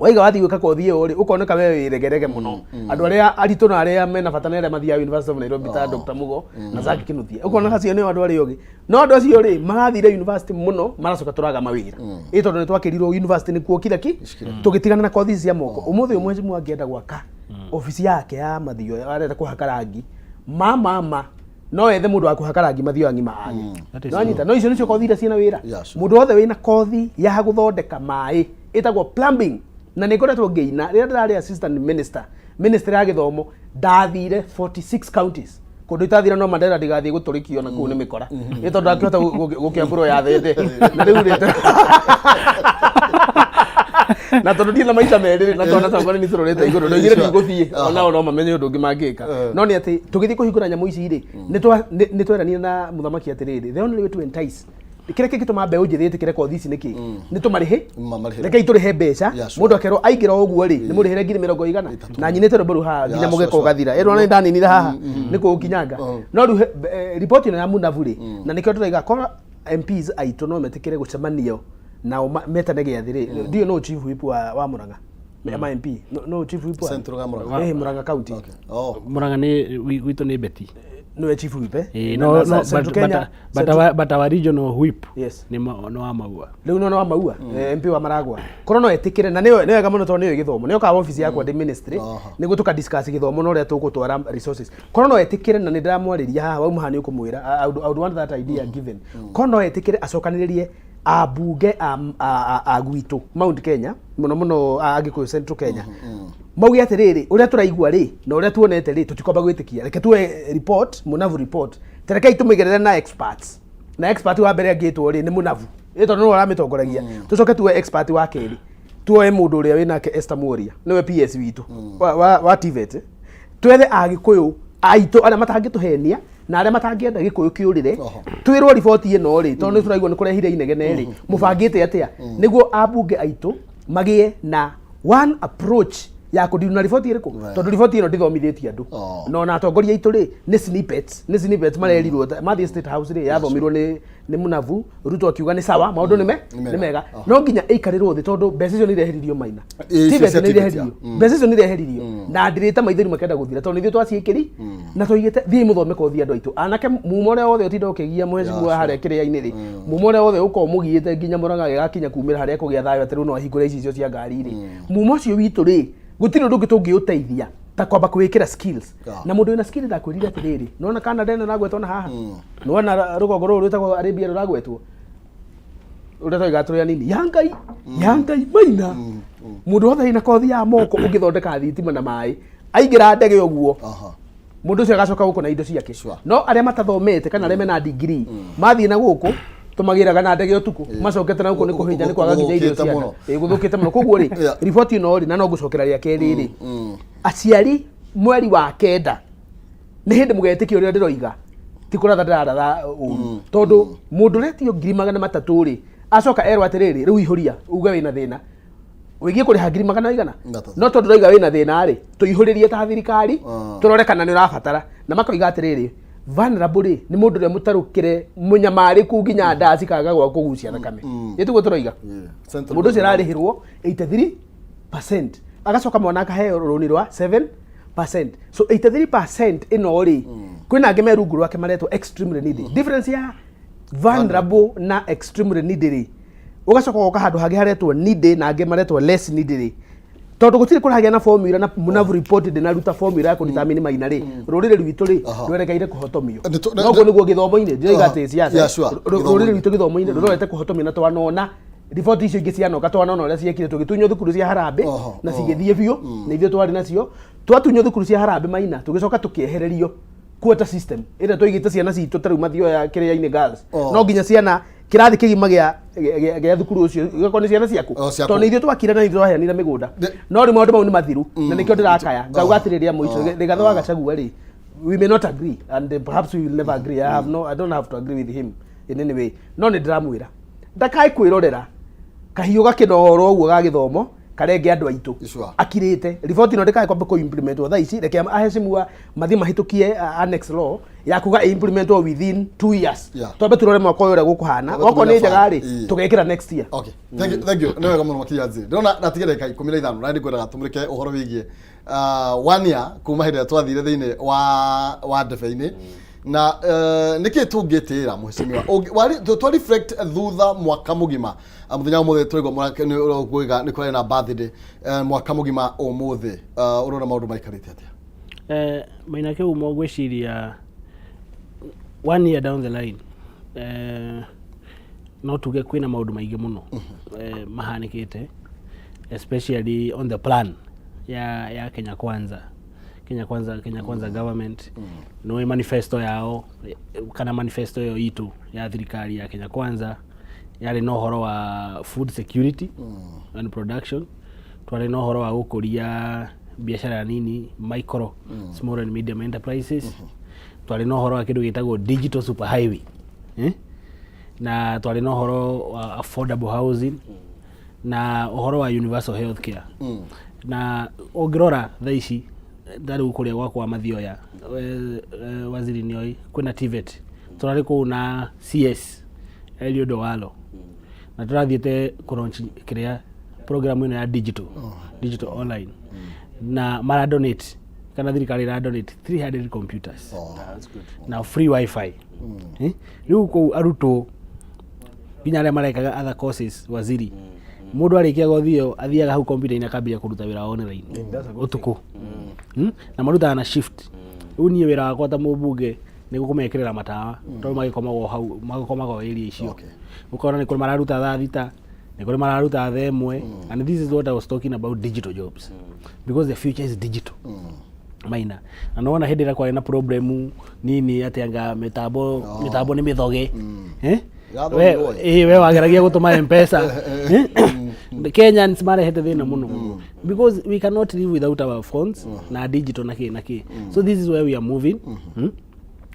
Waiga wathiĩ gwĩka kothi ĩyo rĩ, ũkoneka we wĩ regerege mũno. Andũ arĩa aritũ na arĩa mena bata nĩ arĩa mathiaga University of Nairobi ta Dr. Mugo na Zack Kinuthia, ũkona acio nĩo andũ arĩa ogĩ. No andũ acio rĩ, marathire university mũno, maracoka tũraga mawĩra, ĩ tondũ nĩ twakĩrirwo university nĩkuo kila ki tũgĩtigana na kothi ici cia moko. Ũmũthĩ ũyũ mheshimiwa angĩenda gwaka obici yake ya mathio, arenda kũhaka rangi, ma no ethe mũndũ wa kũhaka rangi mathio ng'ima age. That is No anyita, no icio nĩcio kothi iria ciĩna wĩra. Mũndũ wothe wĩna kothi ya gũthondeka maĩ ĩtagwo plumbing, na nĩ ngoretwo ngĩina rĩrĩa ndĩrarĩ assistant minister, minister ya gĩthomo, ndathire 46 counties. Kũndũ itathire no Mandera, ndigathiĩ gũtũrĩkio na kũu nĩ mĩkora, nĩ tondũ ndangĩhota gũkĩambũrwo ya thende. Na rĩu rĩ, na tondũ ndirĩ na maita merĩ rĩ, na tondũ tondũ nĩ tũrorete igũrũ, ndoigire ndigũthiĩ, onao no mamenye ũndũ ũngĩ mangĩka. No nĩ atĩ tũgĩthiĩ kũhingũra nyamũ ici rĩ, nĩ tweranire na mũthamaki atĩrĩrĩ, the only way to entice, kĩrĩa kĩngĩtũma mbeũ njĩthĩ ĩtĩkĩre kothi ici nĩ kĩ? Nĩ tũmarĩhe. Mamarĩhe. Rekei tũrĩhe mbeca. Mũndũ akerwo aingĩra o ũguo rĩ, nĩ mũrĩhĩre 200,000. 30. Na nyinĩte rwĩmbo rũu haha nginya Yeah, mũgeka ũgathira, ĩrwo nĩ ndaninire haha nĩ kũũkinyanga. No rĩu riboti ĩno ya Munavu rĩ, na nĩkĩo tũraiga korwo MPs aitũ no metĩkĩre gũcemanio Nao metane gĩathĩ rĩ, ndiũĩ no chief whip wa Murang'a, ma MP no chief whip wa Central ga Murang'a. Murang'a County. Okay. Oh. Murang'a nĩ gwitũ nĩ Beti. Nĩwe chief whip, eh? Eh, Na- no, na no, Central Kenya, but our regional whip Yes. nĩ wa Maua. Rĩu no wa Maua, MP wa Maragwa, korwo no etĩkĩre na nĩ wega mũno tondũ nĩoĩ gĩthomo, nĩokaga wabici yakwa ndĩ ministry nĩguo tũka discuss gĩthomo na ũrĩa tũgũtwara resources. Korwo no etĩkĩre, na nĩ ndĩramwarĩria haha, wauma haha nĩ ũkũmwĩra, I would want that idea given, korwo no etĩkĩre acokanĩrĩrie ambunge a gwitũ Mount Kenya, mũno mũno a Agĩkũyũ Central Kenya, mauge atĩrĩrĩ, ũrĩa tũraigua rĩ na ũrĩa tuonete rĩ, tũtikwamba gwĩtĩkia, reke tuoe report, Munavu report, terekei tũmĩgerere na experts, na expert wa mbere angĩtwo rĩ nĩ Munavu ĩ tondũ nĩwe ũramĩtongoragia, tũcoke tuoe expert wa kerĩ, tuoe mũndũ ũrĩa wĩnake Esther Muoria, nĩwe PS witũ wa TVET, twethe Agĩkũyũ aitũ arĩa matangĩtũhenia na arĩa matangĩenda Gĩkũyũ kĩũrĩre. Twĩrwo riboti ĩno rĩ, tondũ nĩ tũraigua nĩ kũrehire inegene rĩ, mũbangĩte atĩa nĩguo ambunge aitũ magĩe na one approach ya kũdeal na riboti ĩrĩkũ? Tondũ riboti ĩno ndĩthomithĩtie andũ. Na ona atongoria aitũ rĩ, nĩ snippets marerirwo mathiĩ State House rĩ, yathomirwo nĩ Munavu, Ruto akiuga nĩ sawa, maũndũ Nĩ mega. nĩ mega. No nginya ĩikarĩrwo thĩ tondũ mbeca icio nĩ ireheririo, Maina. Icio TVET cia nĩ TVET, ireheririo. Mbeca icio nĩ ireheririo na ndirĩte maithori makenda gũthira tondũ nĩ ithuĩ twaciĩkĩri na twaigĩte thiĩi mũthome kothi, andũ aitũ anake, muma ũrĩa wothe ũtinda ũkĩgia mũhecimua harĩa kĩrĩa-inĩ rĩ, muma ũrĩa wothe ũkorwo mũgiĩte nginya Mũrang'a gĩgakinya kumĩra harĩa kũgĩa thayũ atĩ rĩu no ahingũre icicio cia ngari rĩ, muma ũcio witũ rĩ, gũtirĩ ũndũ ũngĩ tũngĩũteithia ta kwamba kwĩkĩra skills. Na mũndũ wĩna skill, ndakwĩrire atĩrĩrĩ, nĩwona Canada ĩno ĩragwetwo na haha, nĩwona rũgongo rũrũ rwĩtagwo Arabia rũragwetwo, ũrĩa twaigaga tũrĩ anini ya Ngai, ya Ngai, Maina, mũndũ wothe wĩna kothi ya moko ũngĩthondeka thitima na maĩ, aingĩra ndege ũguo, mũndũ ũcio agacoka gũkũ na indo ciake. No arĩa matathomete kana arĩa mena degree mathiĩ na gũkũ, tũmagĩraga na ndege ũtukũ macokete na gũkũ nĩ kũhĩnja, nĩ kwaga nginya irio Gũthũkĩte ciana. Mũno. Ĩ, gũthũkĩte mũno. Koguo rĩ, riboti ĩno rĩ, na no ngũcokera rĩa kerĩ rĩ, aciari, mweri wa 9 nĩ hĩndĩ mũgetĩkia ũrĩa ndĩroiga, ti kũratha ndĩraratha ũru, tondũ mũndũ ũretio 300,000 rĩ, acoka erwo atĩrĩrĩ, rĩu ihũria uge wĩna thĩna wĩgiĩ kũrĩha ngiri magana igana. 300. No tondũ ndauga wĩna thĩna rĩ, tũihũrĩrie ta thirikari, tũrore kana nĩ ũrabatara, na makoiga atĩrĩrĩ, vulnerable rĩ, nĩ mũndũ ũrĩa mũtarũkĩre, mũnyamarĩku nginya nda cikaga gwa kũgucia thakame. Ĩ tiguo tũroiga? Yeah. Central. Mũndũ ũcio ararĩhĩrwo 83%, agacoka mwana akaheo rũni rwa 7%, so 83% ĩno rĩ, kwĩna angĩ me rungu rwake maretwo extremely needy. Difference ya vulnerable na extremely needy rĩ, ũgacoka ũgoka handũ hangĩ haretwo needy na angĩ maretwo less needy rĩ, tondũ gũtirĩ kũragĩa na formula na Munavu report ndĩnaruta formula ya kũdetermine, Maina rĩ, rũrĩrĩ rwitũ rĩ, rwerekeire kũhotomio. Noguo nĩguo gĩthomo-inĩ ndĩroiga atĩ siasa. Gĩthomo-inĩ. Rũrĩrĩ rwitũ gĩthomo-inĩ rũrorete kũhotomio, na twanona riboti icio ingĩ cianoka, twanona ũrĩa ciekire tũgĩtunywo thukuru cia harambĩ na cigĩthiĩ biũ, na ithuĩ twarĩ nacio, twatunywo thukuru cia harambĩ, Maina, tũgĩcoka tũkĩehererio quota system ĩrĩa twaigĩte ciana citũ ta rĩu Mathioya kĩrĩa-inĩ girls. No nginya ciana kĩrathi kĩgima gĩa thukuru ũcio gĩgakorwo nĩ ciana ciaku, Oh, ciaku. tondũ nĩ ithuĩ twakire na ithuĩ twaheanire mĩgũnda. No rĩu maũndũ mau nĩ mathiru, na nĩkĩo ndĩrakaya ngauga atĩrĩrĩ, rĩa mũico, Rigathĩ wa Gachagua rĩ, we may not agree and perhaps we will never agree. I have no I don't have to agree with him in any way, no nĩ ndĩramwĩra ndakae kwĩrorera kahiũ gakĩnoorwo ũguo ga gĩthomo karenge andũ aitũ. Akirĩte riboti ĩno ndĩkae kwamba kũ-implementwo thaa ici, reke aheshimiwa mathiĩ mahĩtũkie annex law ya kuga implementwo within 2 years. Twambe turore mwaka ũyũ ũrĩa gũkũhana. Twambe Okorwo nĩ tũmenye njega rĩ, plan. tũgekĩra next year. Okay. Thank you, thank you. Nĩ wega mũno makĩria nzĩ. Ndĩrona ndatiga ndagĩka 15 na nĩ ngwendaga tũmũrĩke ũhoro wĩgiĩ one year kuma hĩndĩ ĩrĩa twathire thĩinĩ wa ndebe-inĩ na nĩkĩ tũngĩtĩĩra mheshimiwa. Twa reflect thutha mwaka mũgima. Mũthenya ũmũthĩ tũraigua nĩ ũrauga nĩ kũrarĩ na birthday, mwaka mũgima ũmũthĩ, ũrona maũndũ maikarĩte atĩa? Maina Kĩhumo, ngwĩciria one year down the line, no tuge kwĩna maũndũ maingĩ mũno mahanĩkĩte, especially on the plan ya Kenya Kwanza, Kenya Kwanza government. Nĩ manifesto yao, kana manifesto ĩyo itũ ya thirikari ya Kenya Kwanza yarĩ na ũhoro wa food security and production, twarĩ na ũhoro wa gũkũria biacara nini, micro, small and medium enterprises, twarĩ na ũhoro wa kĩndũ gĩtagwo digital super highway, eh? Na twarĩ na ũhoro wa affordable housing na ũhoro wa universal health care. Na ũngĩrora thaa ici tarĩu kũrĩa gwakwa Mathioya, waziri nĩoĩ kwĩna TVET, tũrarĩ kũu na CS Eliud Owalo. Na tũrathiĩte kũlaunch kĩrĩa program ĩno ya digital online, na mara donate, kana thirikari ĩra donate 300 computers That's good. Na free WiFi. Eh? Rĩu kũu arutwo nginya arĩa marekaga other courses, waziri, mũndũ arĩkia kothi ĩyo athiaga hau kompiuta-inĩ akambia kũruta wĩra wa online. That's a good. Ũtukũ. Na marutaga na shift. Rĩu niĩ wĩra wakwa ta mũmbunge nĩ kũmekĩrĩra matawa, tondũ magĩkomagwo hau, magĩkomagwo area icio. Ũkona nĩ kũrĩ mararuta thaa 6, nĩ kũrĩ mararuta thaa 1. And this is what I was talking about, digital jobs, because the future is digital, Maina. Na nĩwona hĩndĩ ĩrĩa kwarĩ na problem nini atĩ anga mĩtambo nĩ mĩthoge, eh? Irathogirwo ĩ. We wageragia gũtũma Mpesa, eh? The Kenyans marehete thĩna mũno because we cannot live without our phones na digital na kĩ na kĩ. So this is where we are moving,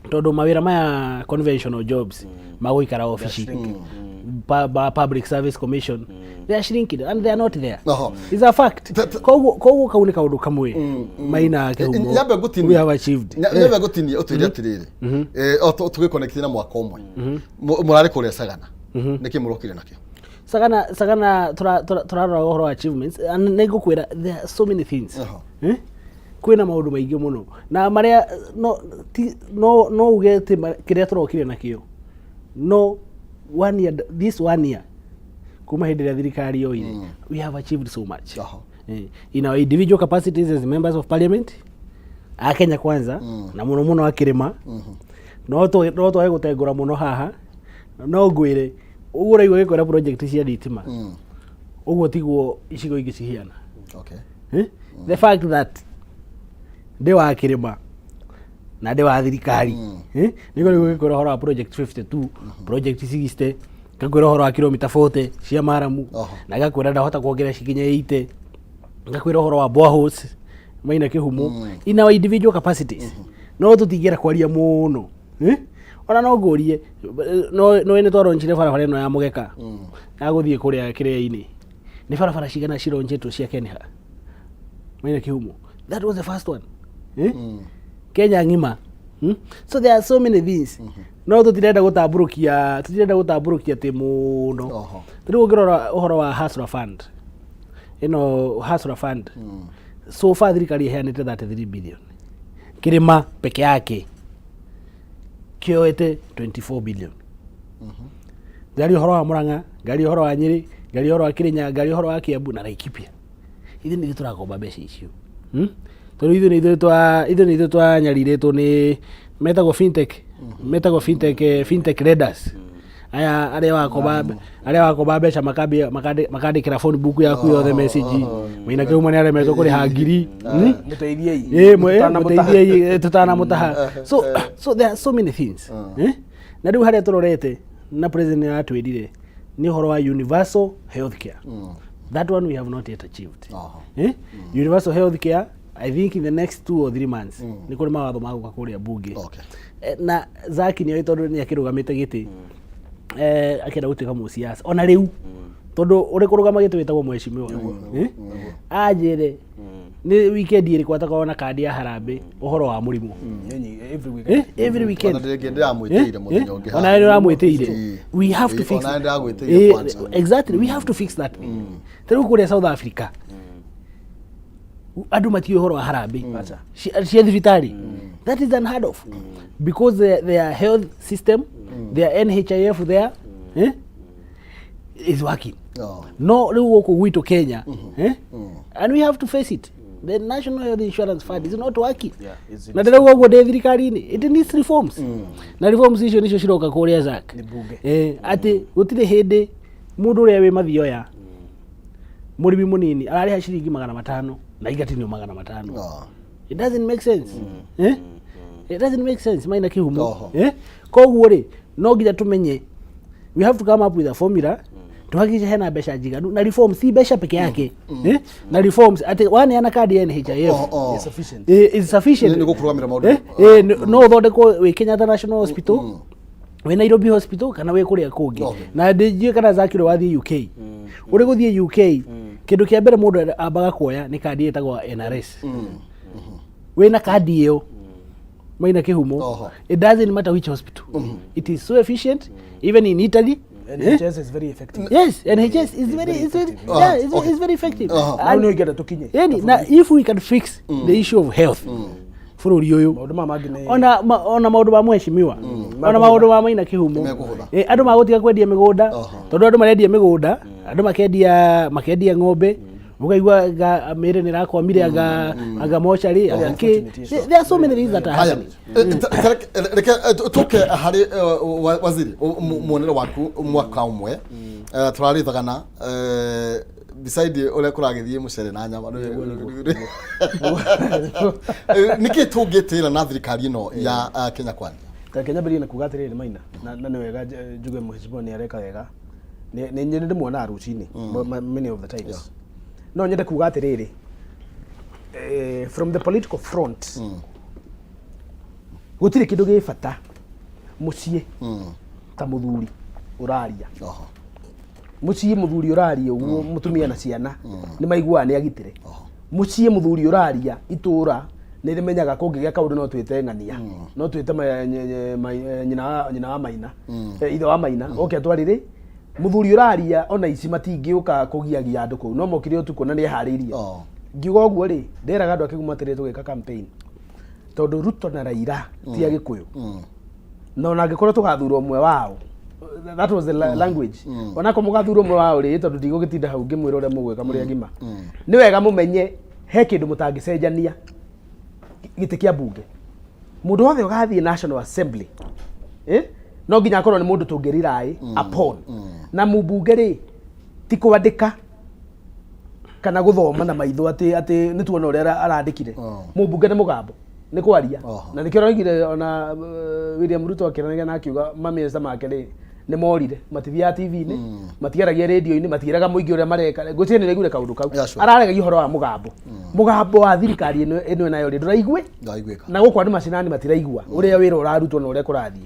Tondũ mawĩra maya, conventional jobs magũikara obici public service commission, they are shrinking and they are not there. It's a fact. Koguo kau nĩ kaũndũ kamwe, Maina Kĩhumo, Nyambe ngũtinie. we have achieved. Nyambe ngũtinie ũtwĩre atĩrĩrĩ, o tũgĩconnect na mwaka ũmwe mũrarĩ kũrĩa Sagana, nĩkĩ mũrokire nakĩo? Sagana tũrarora ũhoro wa achievements and nĩ ngũkwĩra there are so many things. Eh? Kwĩna maũndũ maingĩ mũno na marĩa no uge atĩ kĩrĩa tũrokire nakĩo no one year, this one year kuma hĩndĩ ĩrĩa thirikari yoire, we have achieved so much. In our individual capacities as members of parliament a Kenya Kwanza, na mũno mũno akĩrĩma, no twage gũtengũra mũno haha, no ngwĩre ũguo ũraigua gĩkwĩra project cia thitima, ũguo tiguo icigo ingĩ cihiana. Eh? The fact that ndĩ wa kĩrĩma na ndĩ wa thirikari, eh? Nĩguo nĩguo gĩkwĩra ũhoro wa project 52, project 60, ngakwĩra ũhoro wa kilomita 40 cia maramu, na ngakwĩra ndahota kuongerera cikinye 80, ngakwĩra ũhoro wa boreholes, Maina Kĩhumo. In our individual capacities no tũtingĩenda kwaria mũno, eh? Ona no ngũrie no nĩ twaronjire barabara ĩno ya mũgeka ya gũthiĩ kũrĩa kĩrĩa-inĩ, nĩ barabara cigana cironjetwo cia Kenha, Maina Kĩhumo? That was the first one, eh? Kenya ng'ima, So there are so many things, no tũtirenda gũtambũrũkia atĩ mũno. Rĩu ũngĩrora ũhoro wa Hustler Fund ĩno, Hustler Fund so far thirikari ĩheanĩte 33 billion, kĩrĩma peke yake kĩoete 24 billion. Ngari ũhoro wa Murang'a, ngari ũhoro wa Nyĩrĩ, ngari ũhoro wa Kĩrĩnyaga, ngari ũhoro wa Kiambu na Laikipia. Ithuĩ nĩ ithuĩ tũrakomba mbeca icio, Tondũ ithuĩ nĩ ithuĩ twanyarirĩtwo nĩ metagwo fintech lenders aya arĩa wakomba mbeca makambia makandĩkĩra phone book yaku yothe message. Maina Kĩhumo nĩ aremetwo kũrĩha ngiri, Mũteithiei. Mũteithiei tũtanamũtaha. So there are so many things, eh? Na rĩu harĩa tũrorete na president nĩ aratwĩrire nĩ ũhoro wa universal health care. That one we have not yet achieved. Eh? Universal health care, I think in the next 2 or 3 months nĩ kũrĩ mawatho magũka kũrĩa bunge. Na Zaki nĩ oĩ tondũ nĩ akĩrũgamĩte gĩtĩ, akĩenda gũtuĩka mũciaca ona rĩu, tondũ ũrĩ kũrũgama gĩtĩ wĩtagwo mheshimiwa, eh? Anjĩre nĩ weekend ĩrĩkũ atakorwo na kandi ya harambĩ ũhoro wa mũrimũ. Every week. Eh? Every weekend. Ona rĩngĩ ndĩramwĩtĩire mũthenya ũngĩ. Ona nĩ ũramwĩtĩire. We have to fix Ona ndĩragwĩtĩire kwanza. Exactly, we have to fix that thing. Ta rĩu kũrĩa South Africa andũ matiũĩ ũhoro wa harambĩ cia thibitarĩ. That is unheard of because their health system, their NHIF there, is working. No rĩu gũkũ gwitũ Kenya, eh? And we have to face it, the National Health Insurance Fund is not working. Yeah, Na ndĩrauga ũguo ndĩ thirikari-inĩ, it needs reforms, na reforms icio nĩcio ciroka kũrĩa Zack. Nĩ bunge. Atĩ gũtirĩ hĩndĩ mũndũ ũrĩa wĩ mathioya, mũrĩmi mũnini, ararĩha ciringi 500 na igatinio 500. It doesn't make sense, eh? It doesn't make sense, Maina Kĩhumo. Eh? Koguo rĩ, no nginya tũmenye we have to come up with a formula tuhakikishe hena mbeca njiganu na reforms, si mbeca peke yake, eh? Na reforms atĩ waneana kandi ya NHIF Is sufficient. Is sufficient. Nĩ gũkũrũgamĩra maũndũ. Eh? No ũthondekwo wĩ Kenyatta National Hospital, wĩ Nairobi Hospital, kana wĩ kũrĩa kũngĩ. Na ndĩnjiũĩ kana Zakiro wathiĩ UK, ũrĩ gũthiĩ UK, kĩndũ kĩa mbere mũndũ ambaga kuoya nĩ kandi ĩtagwo NRS. Wĩna kandi ĩyo, Maina Kĩhumo, it doesn't matter which hospital, it is so efficient, even in Italy. NHS is very effective. Yes, NHS is very, is very, effective. yeah, it's, Okay. it's very effective. Na nĩ ingĩenda tũkinye. Yani, na if we can fix the issue of health bũrũri ũyũ Maũndũ maya mangĩ nĩ ona ma, ona maũndũ ma mheshimiwa ona maũndũ ma Maina Kĩhumo. Mekũhũtha. Andũ magũtiga kwendia mĩgũnda, tondũ andũ marendia mĩgũnda, andũ makendia ng'ombe, ũkaigua anga mĩĩrĩ nĩ ĩrakwamire, anga mocarĩ, anga kĩ. Unfortunate, yes. There are so many things that are Haya, happening. Reke tũke harĩ waziri, muonere waku mwaka ũmwe tũrarĩthagana beside ũrĩa kũragĩthiĩ mũcere na nyama. Nĩkĩ tũngĩtĩra na thirikari ĩno ya Kenya Kwanza? Reke nyambĩrĩrie na kuga atĩrĩrĩ, Maina, na nĩ wega njuge mheshimiwa nĩ areka wega. Nĩ ndĩmuonaga rũcinĩ many of the times. No nyende kuga atĩrĩrĩ, from the political front, gũtirĩ kĩndũ gĩ bata mũciĩ ta mũthuri ũraria. Mũciĩ mũthuri ũraria ũguo, mũtumia na ciana nĩ maiguaga nĩ agitĩre. Mũciĩ mũthuri ũraria, itũra nĩ rĩmenyaga kũngĩgĩa kaũndũ no twĩte ng'ania, no twĩte nyina wa Maina, ithe wa Maina oke atwarĩrĩ. Mũthuri ũraria, ona ici matingĩũka kũgiagia andũ kũu, no mokire ũtukũ na nĩ eharĩirie. Ngiuga ũguo rĩ, nderaga andũ akĩguma atĩrĩ, tũgĩka campaign, tondũ Ruto na Raila ti Agĩkũyũ, na ona angĩkorwo tũgathura ũmwe wao, that was the language, onako mũgathura ũmwe wao rĩ, tondũ ndigũgĩtinda hau ngĩmwĩra ũrĩa mũgwĩka mũrĩ agima, nĩ wega mũmenye he kĩndũ mũtangĩcenjania, gĩtĩ kĩa mbunge. Mũndũ wothe ũgathiĩ National Assembly, no nginya akorwo nĩ mũndũ tũngĩ rely upon. Na mũmbunge rĩ, ti kwandĩka kana gũthoma na maitho atĩ nĩ tuona ũrĩa arandĩkire. Mũmbunge nĩ mũgambo, nĩ kwaria. Na nĩkĩo ũraigire ona William Ruto akĩranĩria na akiuga mamĩnĩsta make rĩ, nĩ morire, matithiaga TV-inĩ, matiaragia radio-inĩ, matiĩraga mũingĩ ũrĩa mareka. Ngwĩciria nĩ ũraiguire kaũndũ kau. Yeah, sure. Araregagia ũhoro wa mũgambo. Mũgambo wa thirikari ĩno ĩnayo rĩ, ndũraigue. Ndaiguĩka. Na gũkũ andũ macinani matiraigua ũrĩa wĩra ũrarutwo na ũrĩa kũrathiĩ.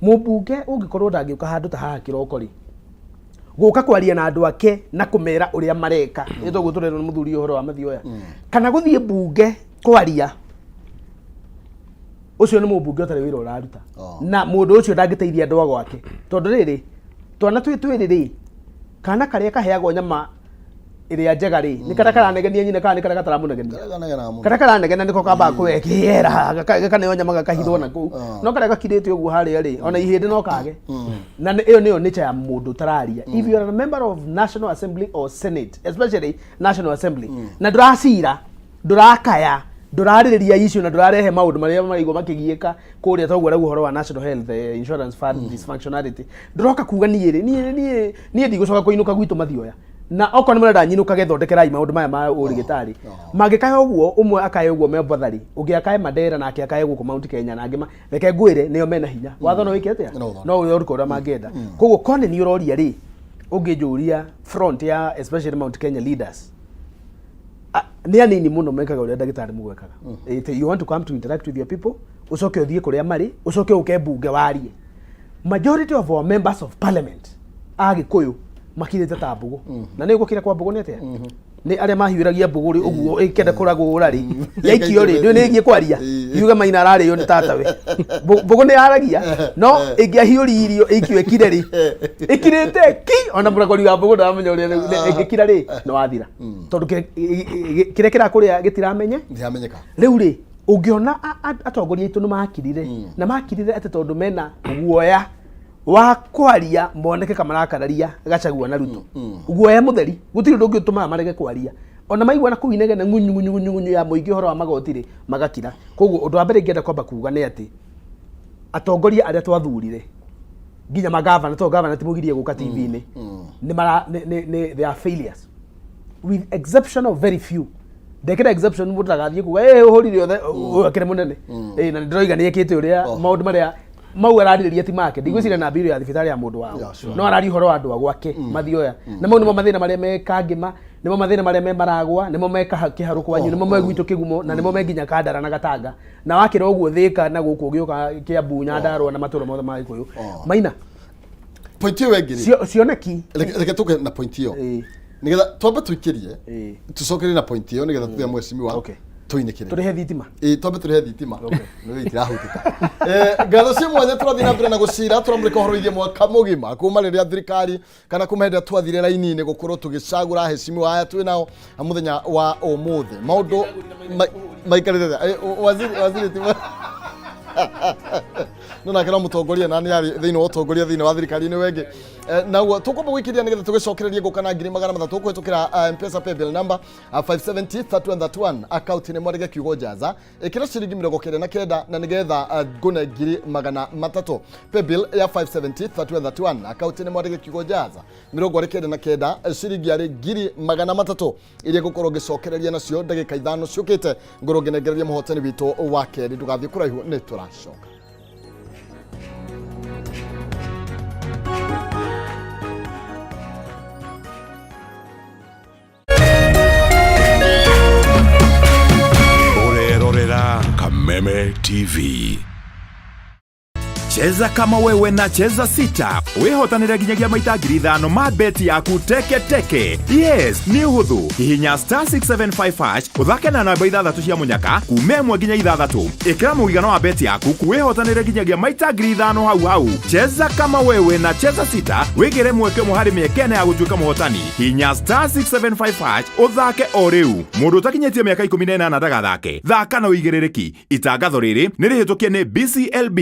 Mũmbunge ũngĩkorwo ndangĩũka handũ ta haha kĩroko rĩ, gũka kwaria na andũ ake na kũmera ũrĩa mareka, nĩ toguo tũrerwo nĩ mũthuri ũhoro wa Mathioya, kana gũthiĩ mbunge kwaria, ũcio nĩ mũmbunge ũtarĩ wĩra ũraruta. Na mũndũ ũcio ndangĩteithia andũ a gwake, tondũ rĩrĩ, twana twĩ twĩrĩ rĩ, kana karĩa kaheagwo nyama ĩrĩa njega rĩ, nĩ karĩa karanegenia nyina kana nĩ karĩa gataramũnegenia? Karanegena mũno. Karĩa karanegena nĩko kambaga kũwekĩera, gakaneo nyama, gakahithwo na kũu. No karĩa gakirĩte ũguo harĩa rĩ, ona ihĩndĩ no kage. Na ĩyo nĩyo nature ya mũndũ ũtararia. If you are a member of National Assembly or Senate, especially National Assembly, na ndũracira, ndũrakaya, ndũrarĩrĩria issue, na ndũrarehe maũndũ marĩa maraigua makĩgiĩka kũrĩa, toguo arauga ũhoro wa National Health Insurance Fund dysfunctionality, ndũroka kuga niĩ rĩ, niĩ ndigũcoka kũinũka gwitũ Mathioya, na okorwo nĩ mũrenda nyinũkage, thondekerai maũndũ maya ma ũrigitari. Mangĩkaya ũguo, ũmwe akae ũguo me Bothari, ũngĩ akae Mandera, nake akae gũkũ Mount Kenya, na angĩ reke ngwĩre nĩo mena hinya. Watho no wĩke atĩa? No ũthondeke. No ũthondeke ũrĩa mangĩenda. Koguo kone nĩ ũroria rĩ, ũngĩnjũria front ya especially Mount Kenya leaders, nĩ anini mũno mekaga ũrĩa ndagĩtarĩ mũgwekaga. You want to come to interact with your people, ũcoke ũthiĩ kũrĩa marĩ, ũcoke ũke mbunge warie. Majority of our members of parliament a Gĩkũyũ makirĩte ta mbũgũ. Na nĩ gũkira kwa mbũgũ nĩ atĩa? Nĩ arĩa mahiũragia mbũgũ rĩ, ũguo ĩkĩenda kũragũra rĩ, yaikio rĩ, ndũĩ nĩ ĩgiĩ kwaria yuge Maina ararĩo nĩ tatawe. Mbũgũ nĩ yaragia, no ĩngĩahiũririo ĩikio ĩkire rĩ, ĩkirĩte ki, ona mũragũri wa mbũgũ ndaramenya ũrĩa ĩngĩkira rĩ, nĩ wathira, tondũ kĩrĩa kĩrakũrĩa gĩtiramenye. Ndiramenyeka. Rĩu rĩ, ũngĩona atongoria aitũ nĩ makirire, na makirire atĩ tondũ mena guoya wa kwaria moneke kamarakararia Gachagua na Ruto. Guoya mũtheri, gũtirĩ ũndũ ũngĩ ũtũmaga marege kwaria. Ona maigua na kũu inegene ng'unyu ng'unyu ng'unyu ng'unyu ya mũingĩ ũhoro wa magoti rĩ, magakira. Koguo ũndũ wa mbere ingĩenda kwamba kuga nĩ atĩ atongoria arĩa twathurire, nginya magavana, tondũ gavana ti mũgirie gũka TV-inĩ, nĩ mara nĩ they are failures with exception of very few. Ndekĩra exception, mũndũ ndagathiĩ kuga ĩ ũhũrire othe, ũyũ akĩrĩ mũnene. Na nĩ ndĩroiga nĩ ekĩte ũrĩa maũndũ marĩa mau ararĩrĩria ti make. Ndigwĩciria na mbirũ ya thibitarĩ ya mũndũ wao. No araria ũhoro wa andũ a gwake Mathioya, na mau nĩmo mathĩna marĩa me Kangĩma, nĩmo mathĩna marĩa me Maragwa, nĩmo me Kĩharũ kwanyu, nĩmo me gwitũ Kĩgumo, na nĩmo me nginya Kandara na Gatanga, na wakĩra ũguo Thĩka na gũkũ ũgĩũka Kĩambu, Nyandarũa na matũra mothe ma Gĩkũyũ. Maina, Point ĩyo ĩngĩ rĩ, cioneki. Reke tũke na point ĩyo, nĩgetha twambe tũikĩrie, tũcokerie na point ĩyo, nĩgetha tũthie mheshimiwa. Okay. Tũinĩkĩrĩrie. Tũrĩhe thitima. Ĩ, twambe tũrĩhe thitima nĩ itirahutĩka. Ngatho cia mwanya tũrathiĩ na mbere na gũcira tũramũrĩka ũhoro wĩgiĩ mwaka mũgima kuma rĩrĩa thirikari kana kuma hĩndĩ ĩrĩa twathire raini-inĩ gũkorwo tũgĩcagũra aheshimiwa aya twĩ nao mũthenya wa ũmũthĩ maũndũ maikarĩte atĩa? Waziri ti no nake no mũtongoria na nĩ arĩ thĩinĩ wa ũtongoria thĩinĩ wa thirikari-inĩ wengĩ. Naguo tũkwamba gwĩkĩria nĩgetha tũgĩcokererie ngũka na 300,000 kũhĩtũkĩra M-Pesa paybill number 570 3131 akaunti nĩ mwandĩke kiugo jaza ĩkĩra ciringi 99 na nĩgetha ngũne 300,000. Paybill ya 570 3131 akaunti nĩ mwandĩke kiugo jaza 99 ciringi arĩ 300,000 iria ngũkorwo ngĩcokereria nacio ndagĩka 5 ciũkĩte ngorwo ngĩnengereria mũhotani witũ wa kerĩ. Ndũgathiĩ kũraihu, nĩ tũracoka. Ũrerorera Kameme TV. Cheza kama wewe na Cheza Sita wihotanire nginyagia maita 5,000 ma beti yaku teke teke. Yes, nĩ ũhũthũ. Hihinya star 675 hash ũthake na namba 6 cia mũnyaka kuma 1 nginya 6. Ĩkĩra mũigana wa beti yaku wihotanire nginyagia maita 5,000 hau hau. Cheza kama wewe na Cheza Sita wĩgĩre mweke ũmwe harĩ mĩeke ĩna ya gũtuĩka mũhotani. Hihinya star 675 hash ũthake o rĩu. Mũndũ ũtakinyĩtie mĩaka 18 ndagathake. Thaka na ũigĩrĩrĩki. Itangatho rĩrĩ nĩ rĩhĩtũkie nĩ BCLB.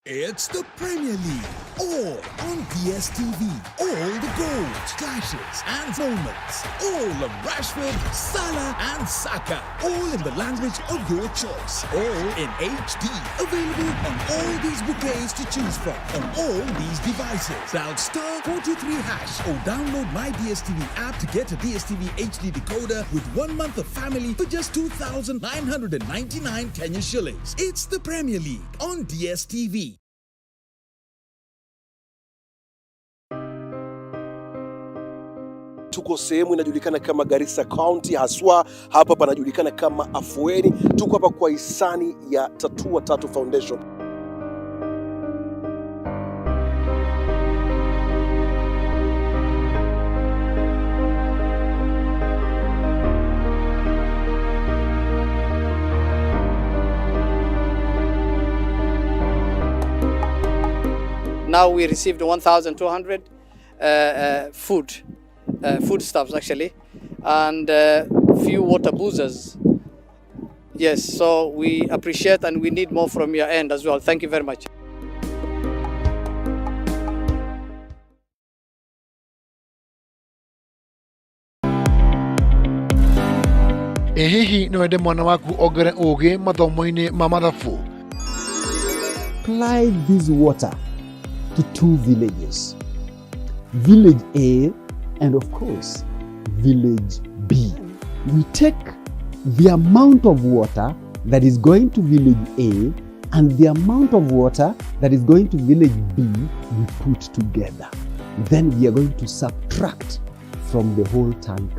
It's the Premier League, all on DSTV. All the goals, clashes and moments. All of Rashford, Salah and Saka. All in the language of your choice. All in HD. Available on all these bouquets to choose from. On all these devices. Dial star 423 hash or download my DSTV app to get a DSTV HD decoder with 1 month of family for just 2,999 Kenya shillings. It's the Premier League on DSTV. Tuko sehemu inajulikana kama Garissa County, haswa hapa panajulikana kama Afueni. Tuko hapa kwa hisani ya Tatua Tatu Foundation. Now we received 1,200 foodstuffs actually, and few water boozers. Yes, so we appreciate and we need more from your end as well. Thank you very much. Ĩ hihi no wende mwana waku ongere ũgĩ mathomo-inĩ ma mathabu? Supply this water to 2 villages, Village A and of course Village B. We take the amount of water that is going to Village A and the amount of water that is going to Village B, we put together. Then we are going to subtract from the whole tank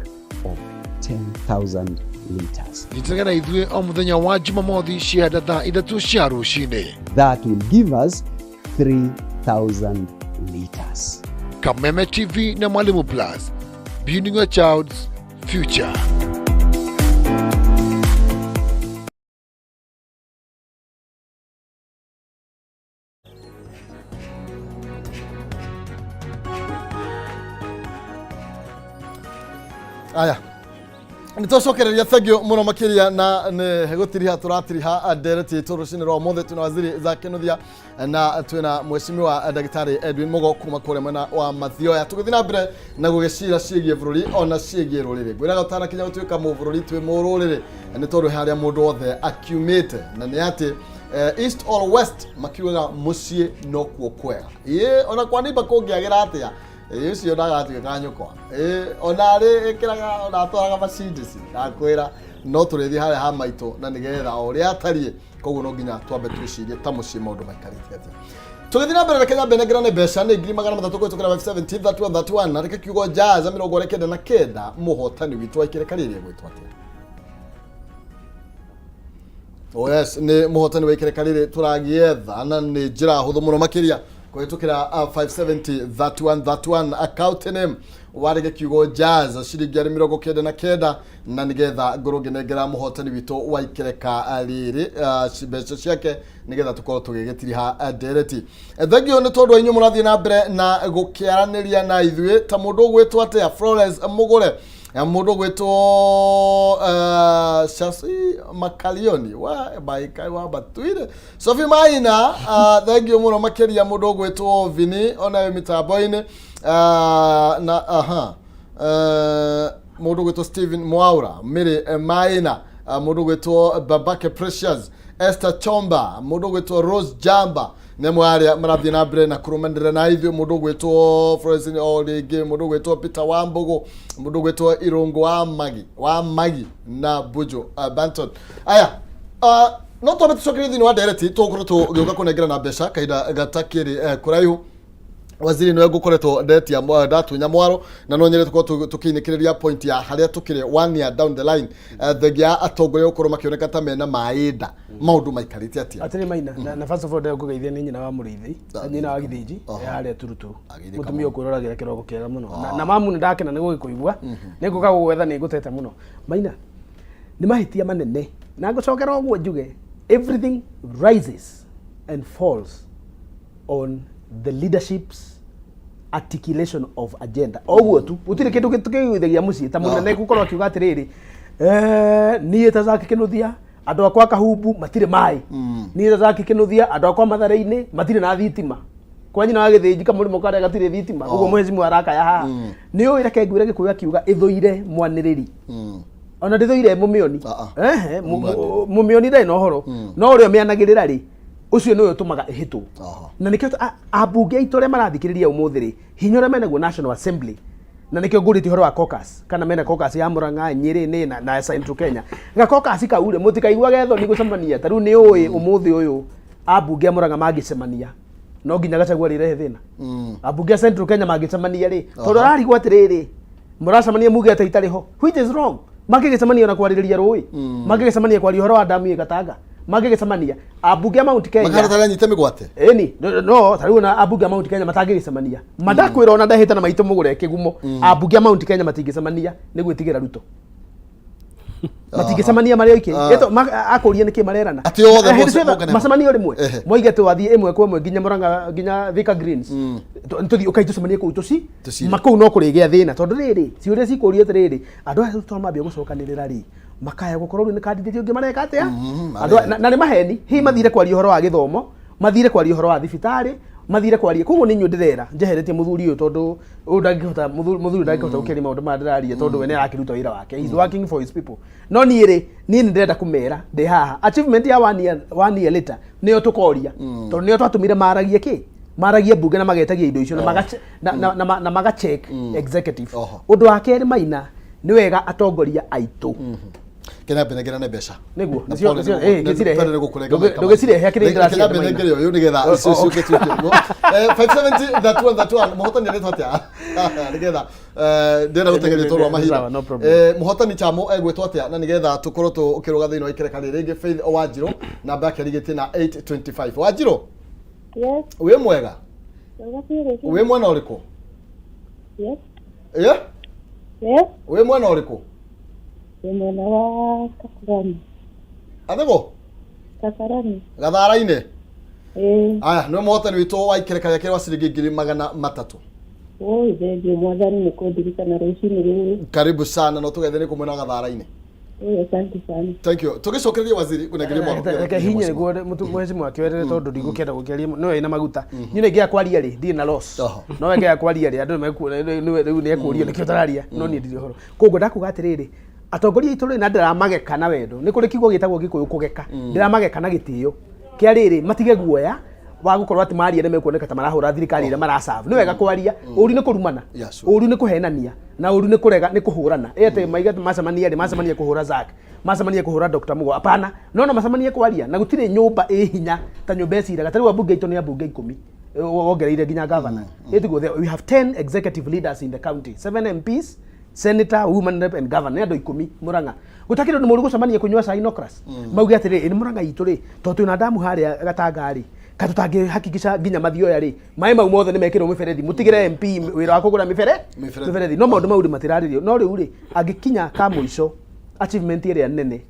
of 10,000 liters. Nyitanĩra ithuĩ o mũthenya wa Jumamothi cia thaa 3 cia rũcinĩ. That will give us 3,000 liters. Kameme TV na Mwalimu Plus, building your child's future. Aya, nĩ twacokereria thengio mũno makĩria na nĩ gũtiriha tũratiriha ndereti itũ rũcinĩ rwa ũmũthĩ. Twĩna waziri Zack Kinuthia na twĩna mheshimiwa ndagĩtarĩ Edwin Mugo kuma kũrĩa mwena wa Mathioya, tũgĩthiĩ na mbere na gũgĩcira ciĩgiĩ bũrũri ona ciĩgiĩ rũrĩrĩ. Ngwĩraga ũtanakinya gũtuĩka mũbũrũri twĩ mũrũrĩrĩ nĩ tondũ he harĩa mũndũ wothe akiumĩte, na nĩ atĩ east or west makiugaga mũciĩ nokuo kwega. Ĩ ona kwa neighbor kũngĩagĩra atĩa, ũcio ndagatuĩka nyũkwa. Ona arĩ ĩkĩraga ona atwaraga macindĩci ndakwĩra no tũrĩthiĩ harĩa ha maitũ na nĩgetha o ũrĩa atariĩ. Koguo no nginya twambe twĩcirie ta mũciĩ maũndũ maikarĩte atĩa. Tũgĩthiĩ na mbere, reke nyambe nengerane mbeca nĩ 300,000 kũhĩtũkĩra 570 31 31 na reke kiugo jaza 99 mũhotani witũ wa ikereka rĩrĩ egwĩtwo atĩa? Oh yes, nĩ mũhotani wa ikereka rĩrĩ tũragĩetha na nĩ njĩra hũthũ mũno makĩria. Kũhĩtũkĩra 570 31 31 account name warĩge kiugo jazz ciringi arĩ 99 na nĩgetha ngorwo ngĩnengera mũhotani witũ wa ikereka rĩrĩ mbeca ciake nĩgetha tũkorwo tũgĩgĩtiriha ndereti. Thengio nĩ tondũ wa inyuĩ mũrathiĩ na mbere na gũkĩaranĩria na ithuĩ ta mũndũ ũgwĩtwo atĩa Florence Mũgũre, mũndũ ũgwĩtwo Shasi Makalioni wa Maikai wa Batuire Sophie Maina, thengio mũno makĩria mũndũ ũgwĩtwo Vini onawe mĩtambo-inĩ, na aha mũndũ ũgwĩtwo Steven Mwaura, Mary Maina, mũndũ ũgwĩtwo Babake Precious, Esther Chomba, mũndũ ũgwĩtwo Rose Jamba nĩ amwe arĩa marathiĩ na mbere na kũrũmanĩrĩra na ithuĩ, mũndũ ũgwĩtwo Florence o rĩngĩ, mũndũ ũgwĩtwo Peter Wambũgũ, mũndũ ũgwĩtwo Irũngũ wa Magi wa Magi na Bujo Banton. Aya, no twambe tũcokerie thĩinĩ wa ndereti tũgũkorwo tũgĩũka kũnengera na mbeca kahinda gatakĩrĩ kũraihu. Waziri niwe ngukoretwo ndetia ndatunya mwaro na no nyende tukorwo tukiinĩkĩrĩria point ya harĩa tukĩrĩ one year down the line, thengia ya atongoria gũkorwo makĩoneka ta mena maĩ nda, maũndũ maikarĩte atĩa? Atĩrĩ Maina, na first of all ndĩrenda kũgeithia nĩ nyina wa mũrĩithi, nyina wa Gĩthĩnji harĩa Turuturu. Agĩthĩka. Mũtumia ũkwĩroragĩra kĩroko kĩega mũno. Na mamu nĩ ndakena nĩ gũgĩkũigua, nĩ ngũka gũgwetha nĩ ngũtete mũno. Maina, nĩ mahĩtia manene na ngũcokera ũguo njuge everything rises and falls on the leadership's articulation of agenda. Oguo tu gũtirĩ kĩndũ kĩiguithagia mũciĩ ta mũnene gũkorwo akiuga atĩrĩrĩ, niĩ ta Zack Kĩnuthia andũ akwa Kahumbu matirĩ maĩ, niĩ ta Zack Kĩnuthia andũ akwa Mathare-inĩ matirĩ na thitima, kwa nyina wa Gĩthĩnji kamũrĩmo karĩa gatirĩ thitima, ũguo mũhecimu arakaya haha. Nĩ ũĩ, reke ngwĩre, Gĩkũyũ akiuga ĩthũire mwanĩrĩri ona ndĩthũire mũmĩoni. Ehe, mũmĩoni ndarĩ na ũhoro no ũrĩa ũmĩanagĩrĩra rĩ, ũcio nĩwe ũtũmaga ĩhĩtwo. Na nĩkĩo ambunge aitũ arĩa marathikĩrĩria ũmũthĩ rĩ, hinya ũrĩa menaguo National Assembly, na nĩkĩo ngũrĩtie ũhoro wa caucus, kana mena caucus ya Murang'a, Nyĩrĩ nĩ na Central Kenya, ga caucus kau rĩ, mũtikaiguage thoni gũcemania. Ta rĩu nĩ ũĩ ũmũthĩ ũyũ ambunge a Murang'a mangĩcemania no nginya Gachagua rĩrehe thĩna. Ambunge a Central Kenya mangĩcemania rĩ, tondũ ararigwo atĩrĩrĩ, mũracemania muge atĩ itarĩ ho, which is wrong. Mangĩgĩcemania na kwarĩrĩria rũĩ, mangĩgĩcemania kwaria ũhoro wa damu ĩ Gatanga, mangĩgĩcemania ambunge a Mount Kenya Makahana tarĩa nyite mĩgwate. Ĩni no ta rĩu ona ambunge a Mount Kenya matangĩgĩcemania, mandakwĩra ona ndahĩta na maitũ mũgũre kĩgumo, ambunge a Mount Kenya matingĩcemania nĩ gwĩtigĩra Ruto, matingĩcemania marĩ oike. Akũria nĩkĩ marerana. Atĩ othe Hĩndĩ mose ciothe mongane hamwe. macemanio rĩmwe moige twathiĩ ĩmwe kwa ĩmwe nginya Murang'a nginya Thika Greens. Tũthiĩ ũkai tũcemanie kũu tũci Tũcire. ma kũu no kũrĩgĩa thĩna tondũ rĩrĩ ciũria cikũrio atĩrĩrĩ, andũ aya rĩu mambia gũcokanĩrĩra rĩ, makaya gũkorwo rĩu nĩ candidate ũngĩ mareka atĩa. Andũ na nĩ maheni, hihi mathire kwaria ũhoro wa gĩthomo, mathire kwaria ũhoro wa thibitarĩ, mathire kwaria. Koguo nĩ inyuĩ ndĩrera njeheretie mũthuri ũyũ tondũ ũyũ ndangĩhota, mũthuri ndangĩhota gũkĩaria maũndũ maya ndĩraria tondũ we nĩ arakĩruta wĩra wake. He's working for his people. No niĩ rĩ, niĩ nĩ ndĩrenda kũmera ndĩ haha achievement ya one year, one year later nĩyo tũkoria tondũ nĩyo twatũmire maragie kĩ maragie mbunge na magetagia indo icio na maga check executive. Ũndũ wa kerĩ Maina, nĩ wega atongoria aitũ Kena mbere mbeca. Nĩguo, Na nĩcio pole ngĩcirehe. pole nĩgũkũrenga maita Ndũgĩcirehe kĩrĩa maingĩ. ndĩracienda Kena mbere Maina. nengere ũyũ nĩgetha icio ciũke ciũke ũguo. 570 that one that one mũhotani aretwo atĩa nĩgetha ndĩrenda gũteng'eria tondũ wa mahinda. Sawa, no problem. Mũhotani chamo egwĩtwo atĩa na nĩgetha tũkorwo tũkĩrũga thĩinĩ wa ikereka rĩrĩ rĩngĩ? Faith Wanjirũ, namba yake ĩrigĩtie na 825. Wanjirũ? Yes. Wĩ mwega? Wega biũ. Wĩ mwena ũrĩkũ? Yes. Ĩ? Yes. Wĩ mwena ũrĩkũ? Ndĩ mwena wa Kasarani. Athĩgũ? Kasarani. Gathara-inĩ? Ĩĩ. Aya nĩwe mũhotani witũ wa ikereka rĩa kerĩ wa ciringi 300,000. Oi, thengiũ mwathani nĩ kũndirikana rũcinĩ rũrũ. Karibu sana na tũgethe nĩ kũmwena Gathara-inĩ. Oi, asante sana. Thank you. Tũgĩcokereria waziri kũnengeria mwaro. Reke hinye nĩguo mũhecimu akĩoerere tondũ ndigũkĩenda gũkĩaria nĩwe ĩna maguta. Niĩ nĩ kwaria rĩ, ndirĩ na loss. No we ngĩaga kwaria rĩ, andũ rĩu nĩ ekũrio nĩkĩo ũtararia, no niĩ ndirĩ ũhoro. Koguo ndakuga atĩrĩrĩ, atongoria aitũ rĩ, na ndĩramageka na wendo, nĩ kũrĩ kiugo gĩtagwo Gĩkũyũ kũgeka, ndĩramageka na gĩtĩo kĩa rĩrĩ, matige guoya wa gũkorwo atĩ maria nĩ mekuoneka ta marahũra thirikari ĩrĩa maraserve. Nĩ wega kwaria, ũru nĩ kũrumana, ũru nĩ kũhenania, na ũru nĩ kũrega, nĩ kũhũrana. Ĩ atĩ maiga atĩ macemania rĩ, macemania kũhũra Zack, macemania kũhũra Dr. Mugo, hapana. No macemanie kwaria, na gũtirĩ nyũmba ĩ hinya ta nyũmba ĩciraga. Ta rĩu ambunge aitũ nĩ ambunge 10, wongereire nginya governor. Ĩtiguo, we have 10 executive leaders in the county, 7 MPs, senator, woman rep and governor, nĩ andũ 10 Murang'a. Gũtakĩrĩ ũndũ mũũru gũcemania kũnyua cai no class. Mauge atĩrĩrĩ, ĩ nĩ Murang'a itũ rĩ, tondũ twĩna damu harĩa Gatanga rĩ, Ka tũtangĩhakikisha nginya mathioya rĩ, maĩ mau mothe nĩ mekĩrwo mĩberethi, mũtigĩre MP wĩra wa kũgũra mĩbere Mĩberethi. Mĩberethi. No maũndũ mau rĩ matirarĩrio. No rĩu rĩ, angĩkinya ka mũico, achievement ĩrĩa nene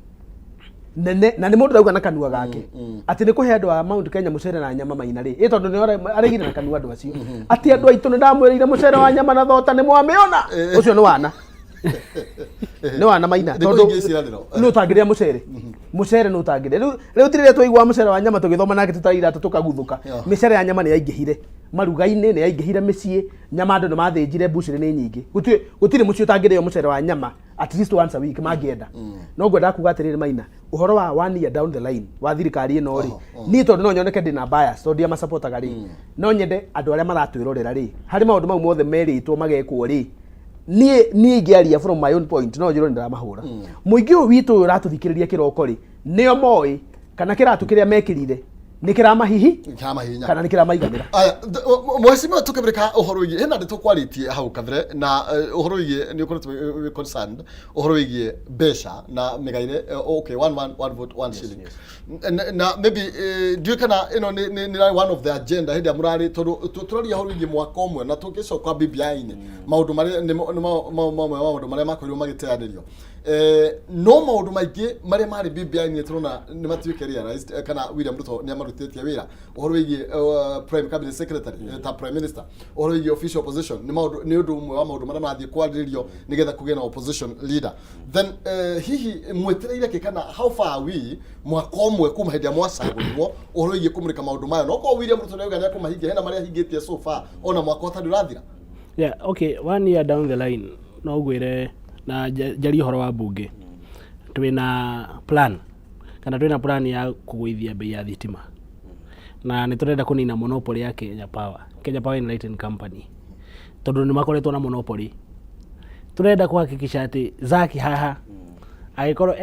nene, na nĩ mũndũ rauga na kanua gake atĩ nĩ kũhe andũ a Mount Kenya mũcere na nyama maina rĩ, ĩ tondũ nĩ aregire na kanua andũ acio atĩ andũ aitũ nĩ ndamwĩrĩire mũcere wa nyama na thota nĩ mwamĩona. Ũcio nĩ wana, nĩ wana maina. Nĩ Tondũ kũhingia ciĩranĩro. Nĩ ũtangĩrĩa mũcere, mũcere nĩ ũtangĩrĩa. Rĩu ti rĩrĩa twaigua mũcere wa nyama tũgĩthoma nake tũtarĩ iratũ tũkaguthũka. Mĩcere ya nyama nĩ yaingĩhire maruga-inĩ, nĩ yaingĩhire mĩciĩ. Nyama andũ nĩ mathĩnjire, mbucĩrĩ nĩ nyingĩ. Gũtirĩ mũciĩ ũtangĩrĩo mũcere wa nyama at least once a week mangĩenda. No ngwendaga kuga atĩrĩrĩ maina, ũhoro wa one year down the line wa thirikari ĩno rĩ, niĩ tondũ no nyoneke ndĩna bias tondũ ndiamacapotaga rĩ, no nyende andũ arĩa maratwĩrorera rĩ, harĩ maũndũ mau mothe merĩtwo magekwo rĩ, niĩ ingĩaria from my own point, no njĩrwo nĩ ndĩramahũra. Mũingĩ ũyũ witũ ũyũ ũratũthikĩrĩria kĩroko rĩ, nĩo moĩ kana kĩratũ kĩrĩa mekĩrire nĩ kĩramahihi Kĩramahihinya. kana nĩ kĩramaiganĩra. Aya, mheshimiwa, tukĩmũrĩka ũhoro wĩgiĩ hena ndeto kwarĩtie hau kabere na ũhoro wĩgiĩ nĩ ũkoretwo wĩ concerned ũhoro wĩgiĩ mbeca na mĩgaĩre, okay, one man one vote one shilling. Na maybe ndiũĩ kana ĩno nĩ one of the agenda hĩndĩ ĩrĩa mũrarĩ, tondũ tũraria ũhoro wĩgiĩ mwaka ũmwe na tũngĩcoka BBI-inĩ, maũndũ marĩa nĩ mamwe ma maũndũ marĩa makorirwo magĩteanĩrio. No maũndũ maingĩ marĩa marĩ BBI-inĩ tũrona nĩ matuĩke realized, kana William Ruto nĩ amarutĩtie wĩra. Ũhoro wĩgiĩ prime cabinet secretary, ta prime minister, ũhoro wĩgiĩ official opposition, nĩ maũndũ, nĩ ũndũ ũmwe wa maũndũ marĩa marathiĩ kwarĩrĩrio nĩgetha kũgĩe na opposition leader. Then hihi mwetereire kĩ, kana how far are we mwaka ũmwe kuma hĩndĩ ĩrĩa mwacagũrirwo ũhoro wĩgiĩ kũmũrĩka maũndũ maya? No korwo William Ruto nĩauga nĩekũmahingia, hena marĩa ahingĩtie so far ona mwaka ũtarĩ ũrathira? Yeah, okay, one year down the line, no ngwĩre na njarie ũhoro wa mbunge. Twĩna plan, kana twĩna plan ya kũgũithia bei ya thitima, na nĩ tũrenda kũnina monopoly ya Kenya Power, Kenya Power Enlightened Company, tondũ nĩ makoretwo na monopoly. Tũrenda kũhakikisha atĩ Zaki haha angĩkorwo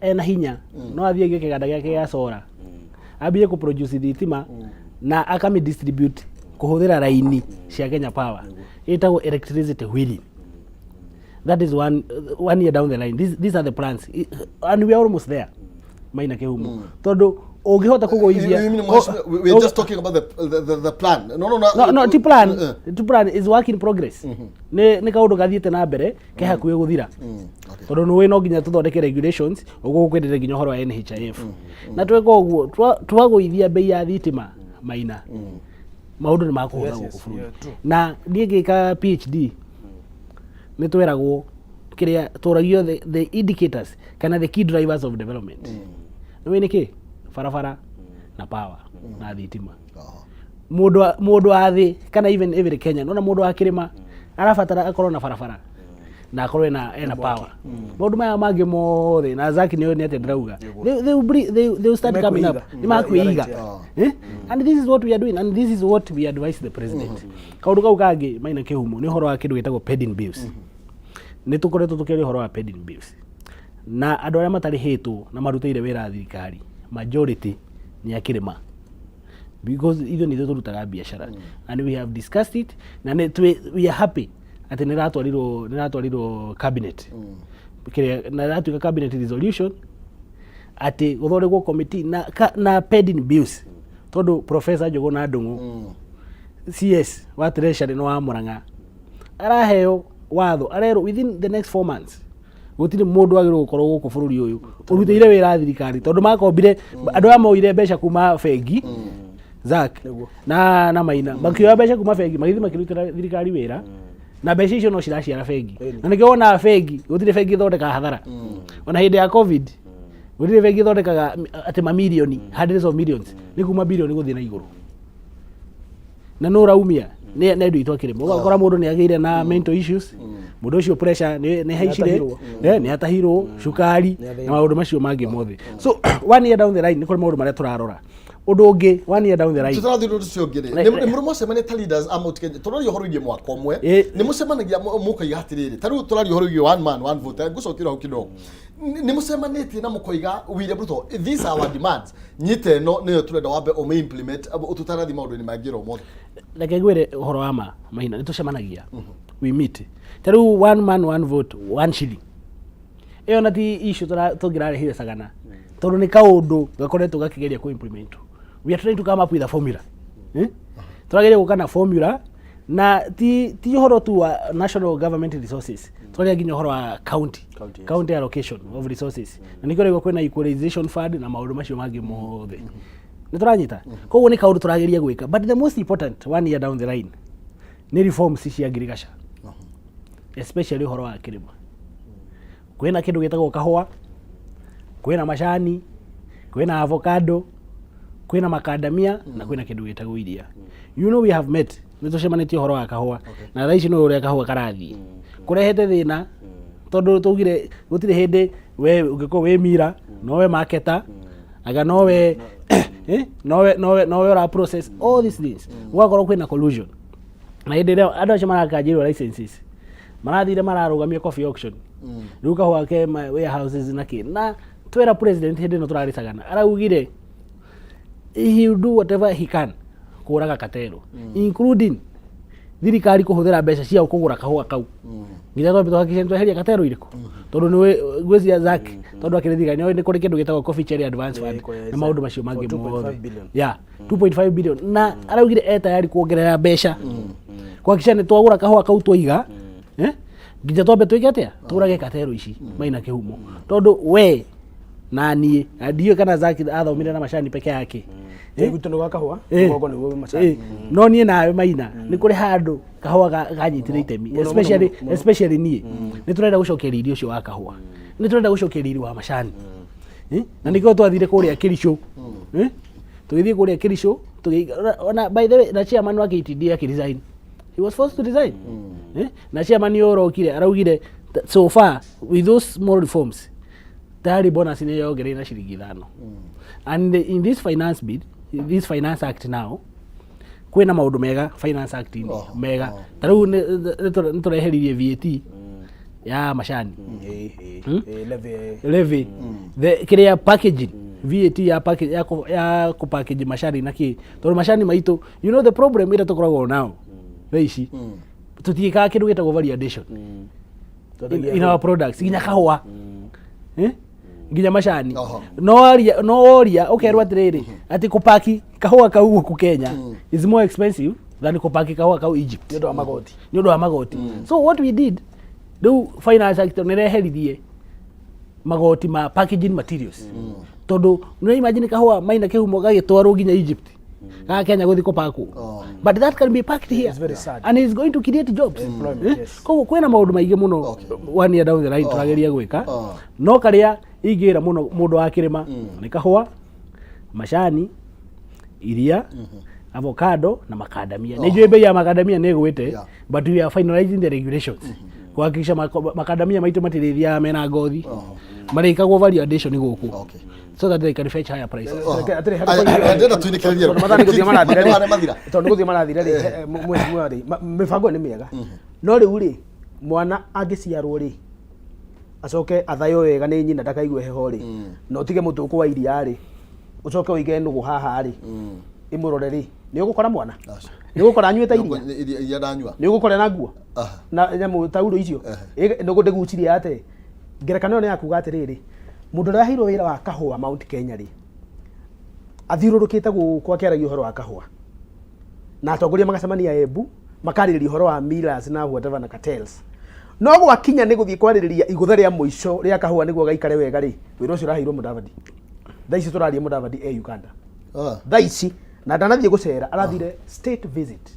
ena hinya, no athiĩ aige kĩganda gĩake gĩa solar, ambie kũ produce thitima na akami distribute kũhũthĩra raini cia Kenya Power, ĩtagwo electricity wheeling. That is one year down the line. These are the plans. And we are almost there, maina kĩhumo, tondũ ũngĩhota kũgũithia You mean, mheshimiwa, we're just talking about the plan. No. No, ti plan. Ti plan, is work in progress. Nĩ kaũndũ gathiĩte na mbere ke hakuhĩ gũthira, tondũ nĩ no nginya tũthondeke regulations ũguo gũkwendete nginya ũhoro wa NHIF, na tweka ũguo twagũithia bei ya thitima maina, maũndũ nĩ makũhũtha gũkũ bũrũri. Na niĩ ngĩka PhD nĩ tweragwo kĩrĩa tũragio the indicators kana the key drivers of development nĩ wĩ nĩkĩ? Barabara na power na thitima. Mũndũ wa thĩ kana even every Kenya, nona mũndũ wa kĩrĩma arabatara akorwo na barabara na akorwo ena power. Maũndũ maya mangĩ mothe na Zaki nĩ atĩa ndĩrauga, they will bring, they will start coming up. Nĩmekwĩiga. Nĩ makwĩiga. You're right. Eh? And this is what we are doing and this is what we advise the president. Kaũndũ kau kangĩ maina kĩhumo nĩ ũhoro wa kĩndũ gĩtagwo pending bills. Nĩ tũkoretwo tũkĩaria ũhoro wa pending bills na andũ arĩa matarĩhĩtwo na marutĩire wĩra thirikari, majority nĩ a kĩrĩma, because ithuĩ nĩ ithuĩ tũrutaga biacara, and we have discussed it na nĩ we are happy atĩ nĩ ratwarirwo cabinet kĩrĩa na ĩratuĩka cabinet resolution atĩ gũthondekwo committee na pending bills, tondũ Professor Njũgũna Ndung'u, CS wa Treasury na wa Murang'a, araheo watho, arerwo within the next 4 months gũtirĩ mũndũ wagĩrĩirwo gũkorwo gũkũ bũrũri ũyũ ũrutĩire wĩra thirikari, tondũ makombire andũ aya moire mbeca kuma bengi, Zack na Maina, makĩoya mbeca kuma bengi magĩthiĩ makĩrutĩra thirikari wĩra, na mbeca icio no ciraciara bengi, na nĩkĩo wonaga bengi, gũtirĩ bengi ĩthondekaga hathara. Ona hĩndĩ ya COVID gũtirĩ bengi ĩthondekaga atĩ mamirioni, hundreds of millions, nĩ kuma bilioni gũthiĩ na igũrũ, na nũ ũraumia? Nĩ andũ aitũ akĩrĩma. Ũgakora mũndũ nĩ agĩire na mental issues, mũndũ ũcio pressure nĩ haicire. Atahirwo. Nĩ atahirwo cukari na maũndũ macio mangĩ mothe. So one year down the line nĩ kũrĩ maũndũ marĩa tũrarora. Ũndũ ũngĩ, one year down the line, Tũtarathiĩ ũndũ ũcio ũngĩ rĩ, nĩ mũrĩ mwacemania ta leaders a Mount Kenya? Tũraria ũhoro wĩgiĩ mwaka ũmwe. Nĩ mũcemanagia mũkoiga atĩrĩrĩ, ta rĩu tũraria ũhoro wĩgiĩ one man one vote, ngũcokera hau kidogo. Nĩ mũcemanĩtie na mũkoiga, William Ruto, these are our demands, nyita ĩno nĩyo tũrenda wambe ũmĩ implement tũtanathi maũndũ-inĩ mangĩ ro mothe? Reke ngwĩre ũhoro wa ma mahina, nĩ tũcemanagia, we meet. Ta rĩu one man one vote one shilling ĩyo na ti issue tũngĩrarehire cagana, tondũ nĩ kaũndũ gakoretwo gakĩgeria kũ implement. We are trying to come up with a formula, eh? Tũrageria gũka na formula na ti ũhoro tu wa national government resources, tũraria nginya ũhoro wa county. County, yes. County allocation of resources, na nĩkĩo ũraigua kwĩna equalization fund na maũndũ macio mangĩ mothe nĩ tũranyita. Koguo nĩ kaũndũ tũrageria gwĩka, but the most important, one year down the line, nĩ reforms cia ngirigaca, especially ũhoro wa kĩrĩma. Kwĩna kĩndũ gĩtagwo kahũa, kwĩna macani, kwĩna avocado, kwĩna makandamia na kwĩna kĩndũ gĩtagwo iria. You know, we have met, nĩ tũcemanĩtie ũhoro wa kahũa, na thaa ici nĩ ũrĩa kahũa karathiĩ kũrehete thĩna, tondũ tũgire gũtirĩ hĩndĩ we ũngĩkorwo wĩ mira nowe marketer, anga nowe nowe ũra process all these things, gũgakorwo kwĩna collusion. Na hĩndĩ ĩrĩa andũ acio marakanjĩrwo licenses, marathire mararũgamia coffee auction, rĩu kahũa ke warehouses na kĩ. Na twera president hĩndĩ ĩno tũrarĩcagana, araugire he will do whatever he can kũraga katero, including thirikari kũhũthĩra mbeca ciao kũgũra kahũa kau, nginya twambe tũhakikishe nĩtweheria katero irĩkũ, tondũ nĩ ngwĩciria Zack, tondũ akĩrĩ thirikari nĩoĩ nĩ kũrĩ kĩndũ gĩtagwo coffee cherry advance fund na maũndũ macio mangĩ For 2.5 mothe. billion. Yeah, 2.5 billion, na araugire e tayari kuongerera mbeca kuhakikisha nĩ twagũra kahũa kau twaiga, eh? Nginya twambe twĩke atĩa, tũrage katero ici maina kĩhumo, tondũ we na niĩ na ndiũĩ kana Zack athomire na macani peke yake. Eh? Gwitũ nĩ gwa kahũa. Eh. Mũgongo nĩguo macani. Eh, no niĩ nawe Maina nĩ kũrĩ handũ kahũa ganyitire itemi. Mũno, mũno, Especially mũno. especially niĩ nĩ tũrenda gũcokia riri ũcio wa kahũa, nĩ tũrenda gũcokia riri wa macani. Eh, na nĩkĩo twathire kũrĩa Kericho. Eh, tũgĩthiĩ kũrĩa Kericho ona by the way, na chairman wa KTD akĩresign, he was forced to resign. Eh, na chairman ũyũ ũrokire araugire so far with those small reforms tayari bonus nĩ yongereire na ciringi 5. And in this finance bill, this finance act now, kwĩna maũndũ mega finance act inĩ mega. Ta rĩu nĩ tũreheririe VAT ya macani. Levy. Levy, the kĩrĩa packaging VAT ya package ya kũ package macani na kĩ, tondũ macani maitũ, you know the problem ĩrĩa tũkoragwo nao thaa ici, tũtiĩkaga kĩndũ gĩtagwo value addition in our products, nginya kahũa, eh? Nginya macani. No waria, no woria ũkerwo atĩrĩrĩ, atĩ kũpaki kahũa kau gũkũ Kenya is more expensive than kũpaki kahũa kau Egypt. Nĩ ũndũ wa magoti. Nĩ ũndũ wa magoti. So what we did, rĩu finance act nĩ reheririe magoti ma packaging materials, tondũ nĩ imagine kahũa maina kĩhumo gagĩtwarwo nginya Egypt ga Kenya gũthiĩ kũpakwo, but that can be packed here. It's very sad. And it's going to create jobs. Employment, Eh? yes. Koguo kwĩna maũndũ maingĩ mũno one year down the line tũrageria gwĩka, no karĩa ingĩra mũno mũndũ wa kĩrĩma nĩ kahũa, macani, iria, avocado na makandamia. Nĩ njũĩ bei ya makandamia nĩ ĩgwĩte, but we are finalizing the regulations kuhakikisha makandamia maitũ matirĩthiaga mena ngothi, marĩkagwo value addition gũkũ so that they can fetch higher prices. Atĩrĩ, Aya, aya, ndĩrenda tũinĩkĩrĩrie. Tondũ mathaa nĩ gũthiĩ marathira rĩ. Mathaa nĩ mathira. Tondũ nĩ gũthiĩ marathira rĩ, mheshimiwa rĩ, mĩbango ĩyo nĩ mĩega, no rĩu rĩ, mwana angĩciarwo rĩ, acoke athaywo wega nĩ nyina ndakaigue heho rĩ, na ũtige mũtũkũ wa iria rĩ, ũcoke ũige nũgũ haha rĩ, ĩmũrore rĩ, nĩ ũgũkora mwana, nĩ ũgũkora anyuĩte iria? Iria ndanyua. Nĩ ũgũkora na nguo na nyamũ tauro icio. Nũgũ ndĩgucirie atĩ ngerekano ĩyo nĩ ya kuga atĩrĩrĩ, mũndũ ũrĩa waheirwo wĩra wa kahũa Mount Kenya rĩ, athiũrũrũkĩte gũkũ akĩaragia ũhoro wa kahũa, na atongoria magacemania Embu makarĩrĩria ũhoro wa millers na whatever na cartels, no gwakinya nĩ gũthiĩ kwarĩrĩria igũtha rĩa mũico rĩa kahũa nĩguo gaikare wega rĩ, wĩra ũcio ũraheirwo Mudavadi. Thaa ici tũraria Mudavadi e Uganda thaa ici, na ndanathiĩ gũcera, arathire state visit,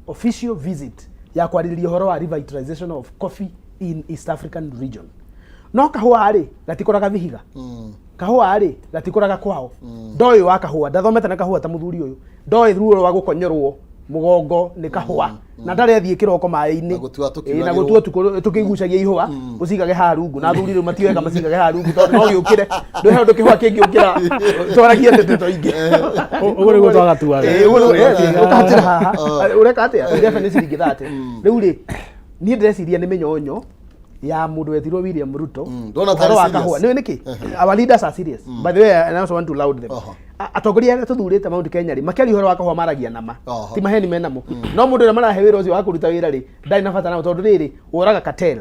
official visit ya kwarĩrĩria ũhoro wa revitalization of coffee in East African region. No kahũa rĩ, gatikũraga Vihiga, kahũa rĩ, gatikũraga kwao. Ndoĩ wa kahũa ndathomete na kahũa ta mũthuri ũyũ, ndoĩ ruo rwa gũkonyorwo mũgongo nĩ kahũa, na ndarĩ athiĩ kĩroko maĩ-inĩ. Na gũtua Ĩĩ, na tũkiuragĩrwo. gũtua tũkĩgucagia ihũa ũcigage haha rungu, na athuri rĩu matiwega macigage haha rungu tondũ no gĩũkĩre, ndũhe ũndũ kĩhũa kĩngĩũkĩra, twaragie ndeto ingĩ. Ũguo nĩguo twagatuaga. Ĩĩ, ũguo nĩguo, ũkahatĩra haha, ũreka atĩa, irebe nĩ ciringi 30. Rĩu rĩ, niĩ ndĩreciria nĩ mĩnyonyo ya mũndũ wetirwo William Ruto. Ndona ũhoro wa tarĩ kahũa serious. nĩ nĩkĩ our leaders are serious, by the way, and I also want to laud them. Atongoria arĩa tũthurĩte Mount Kenya rĩ, makĩaria ũhoro wa kahũa maragia nama, ti maheni menamo. No mũndũ ũrĩa marahe wĩra ũcio wa kũruta wĩra rĩ, ndarĩ na bata nao, tondũ rĩrĩ woraga cartel.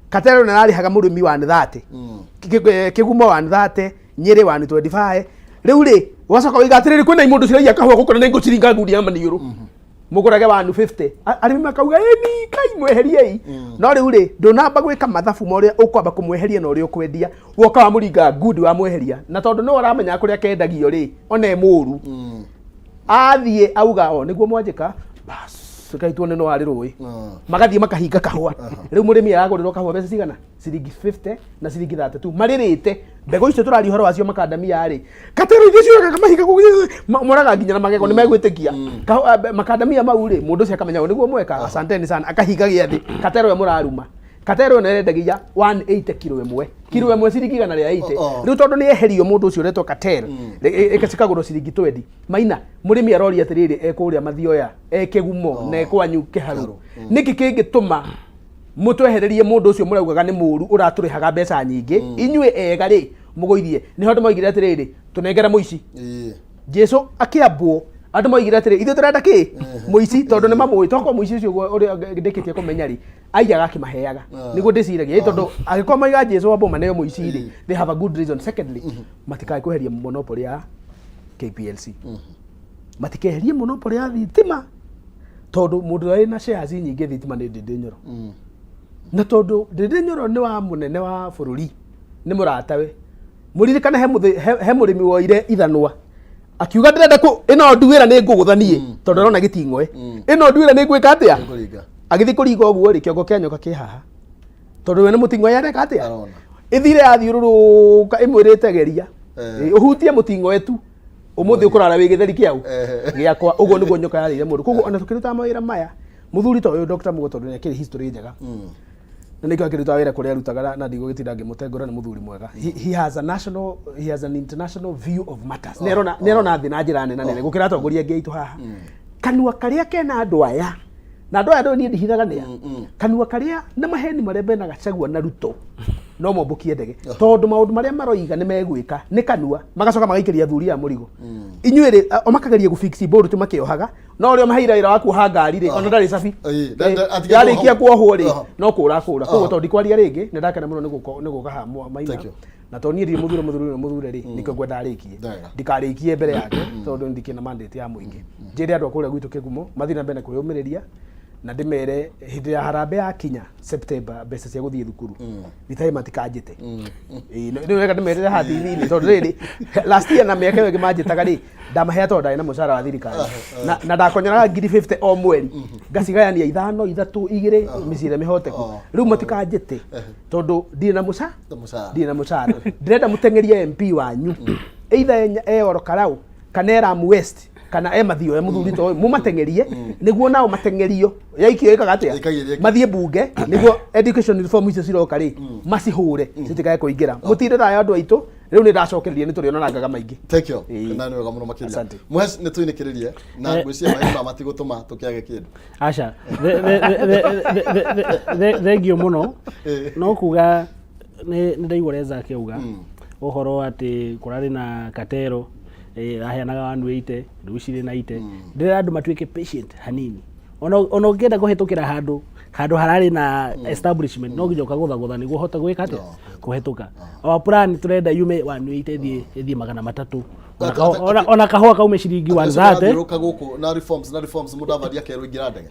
Cartel nĩ ararĩhaga mũrĩmi 130, Kĩgumo 130, Nyĩrĩ 125. Rĩu rĩ, wacoka waiga atĩrĩrĩ, kwĩna imũndũ ciraiya kahũa gũkũ na nĩ ngũciringa ngundi ya maniũrũ. Mũgũrage 150. Arĩmi makauga ĩni kai mweheriei. No rĩu rĩ, ndũnamba gwĩka mathabu ma ũrĩa ũkwamba kũmweheria na ũrĩa ũkwendia. Woka wamũringa ngundi wamweheria. Na tondũ nĩwe ũramenya kũrĩa kendagio rĩ, ona e mũru. Athiĩ auga o nĩguo mwanjĩka, bas, reke tuone no arĩ rũĩ. Magathiĩ makahinga kahũa. Rĩu mũrĩmi aragũrĩrwo kahũa mbeca cigana? Ciringi 50 na ciringi 32. Marĩrĩte mbegũ icio tũraria ũhoro wacio makandamia rĩ, katero iria ciũragaga mahinga moraga nginya na magego nĩ megwĩtĩkia. Makandamia mau rĩ, mũndũ ũcio akamenya ũũ nĩguo mweka, asanteni sana, akahinga gĩathĩ. Katero ĩyo mũraruma. Katero ĩno ĩrendagia 180 kiro ĩmwe. Kiro ĩmwe ciringi 180. Rĩu tondũ nĩ eherio mũndũ ũcio ũretwo Katel, cikagũrwo ciringi 20. Maina, mũrĩmi aroria atĩrĩrĩ, e kũrĩa Mathioya, e Kĩgumo, na e kwanyu Kĩharũ. Nĩkĩ kĩngĩtũma mũtwehererie mũndũ ũcio mũraugaga nĩ mũru ũratũrĩhaga mbeca nyingĩ? Inyuĩ ega rĩ, mũgũithie. Nĩho andũ moigire atĩrĩrĩ, tũnengere mũici. Jesu akĩambwo, andũ moigire atĩrĩ, ithuĩ tũrenda kĩ? Mũici, tondũ nĩ mamũĩ. Tokorwo mũici ũcio ũguo ũrĩa ndĩkĩtie kũmenya rĩ, aiyaga akĩmaheaga. Nĩguo ndĩciragia. Ĩ tondũ angĩkorwo maiga Jesu ambwo maneo mũici rĩ, they have a good reason. Secondly, matikae kweheria monopoly ya KPLC. Matikeherie monopoly ya thitima, tondũ mũndũ ũrĩa wĩna shares nyingĩ thitima nĩ Ndindi Nyoro. Na tondũ Ndindi Nyoro nĩ wa mũnene wa bũrũri, nĩ mũratawe. Mũririkane he mũrĩmi woire ithanwa akiuga ndĩrenda kũ ĩno nduĩra nĩ ngũgũtha niĩ, tondũ arona gĩting'oe. Ĩno nduĩra nĩ ngwĩka atĩa? Nĩngũringa. Agĩthiĩ kũringa ũguo rĩ, kĩongo kĩa nyoka kĩ haha. Tondũ we nĩ mũting'oe areka atĩa? Arona. Ĩthire yathiũrũrũka ĩmwĩrĩte geria. Ũhutie mũting'oe tu. Ũmũthĩ ũkũrara wĩ gĩtheri kĩau gĩakwa. Ũguo nĩguo nyoka yarĩire mũndũ. Koguo ona tũkĩrutaga mawĩra maya, mũthuri ta ũyũ Dr. Mugo tondũ nĩ akĩrĩ history njega. Na nĩkĩo akĩrutaga wĩra kũrĩa arutaga na ndigũgĩtinda ngĩmũtengũra, nĩ mũthuri mwega. He has a national, he has an international view of matters. Nĩ arona thĩ na njĩra nene nene gũkĩra atongoria angĩ aitũ haha. Kanua karĩa kena andũ aya na andũ aya ndũĩ niĩ ndihithaga nĩa kanua karĩa na maheni marĩa mena Gachagua na Ruto no mombũkie ndege, tondũ maũndũ marĩa maroiga nĩ megwĩka nĩ kanua, magacoka magaikĩria athuri a mũrigo inyuĩ rĩ, o makageria gũfix board makĩohaga, no ũrĩa maheire wĩra wa kuoha ngari rĩ, ona ndarĩ cabi. Ĩ, Yarĩkia kuohwo rĩ, no kũra kũra. Koguo tondũ ndikwaria rĩngĩ, nĩ ndakena mũno nĩ gũka haha Maina. Thank you. Na tondũ niĩ ndirĩ mũthure, mũthure nĩ mũthure rĩ, nĩkĩo ngwenda arĩkie. Wega. Ndikarĩkie mbere yake tondũ ndikĩ na mandate ya mũingĩ. Njĩre andũ a kũrĩa gwitũ Kĩgumo mathiĩ na mbere na kwĩyũmĩrĩria, na ndĩmere hĩndĩ ya harambee yakinya September, mbeca cia gũthiĩ thukuru thitarĩ matikanjĩte. Ĩĩ, nĩ wega ndĩmerĩre haha TV-inĩ, tondũ rĩrĩ last year na mĩaka ĩyo ĩngĩ manjĩtaga rĩ, ndamahea tondũ ndarĩ na mũcara wa thirikari na ndakonyoraga ngiri 50 o mweri, ngacigayania ithano, ithatũ, igĩrĩ, mĩciĩ ĩrĩa mĩhoteku. Rĩu matikanjĩte tondũ ndirĩ na mũcara. Na mũcara. Ndirĩ na mũcara. Ndĩrenda mũteng'erie MP wanyu, either e Ol Kalou kana e Lamu West kana e Mathioya, mũthuri ta ũyũ mũmateng'erie nĩguo nao mateng'erio yaikio ĩkaga atĩa? Ĩkagia ĩrĩa ĩngĩ. Mathiĩ bunge nĩguo education reform icio ciroka rĩ, macihũre citikae kũingĩra. Mũtinde thayũ andũ aitũ. Rĩu nĩ ndacokereria, nĩ tũrĩonana ngaga maingĩ. Thank you. Ĩĩ. Na nĩ wega mũno makĩria. Asante. Mũhes, nĩ tũinĩkĩrĩrie na ngwĩciria maĩ ma matigũtũma tũkĩage kĩndũ. Aca, thengio mũno. No kuga nĩ ndaigua ũrĩa Zack auga ũhoro atĩ kũrarĩ na katero aheanaga 180, rĩu cirĩ 90. Ndĩrera andũ matuĩke patient hanini. Ona ũngĩenda kũhĩtũkĩra handũ hararĩ na establishment, no nginya ũkagũthagũtha nĩguo ũhote gwĩka atĩa? Kũhĩtũka. Our plan, tũrenda yume 180 ĩthiĩ 300. Ona kahũa kaume ciringi 130. Ũka gũkũ na reforms, na reforms Mudavadi akerwo ingĩra ndege.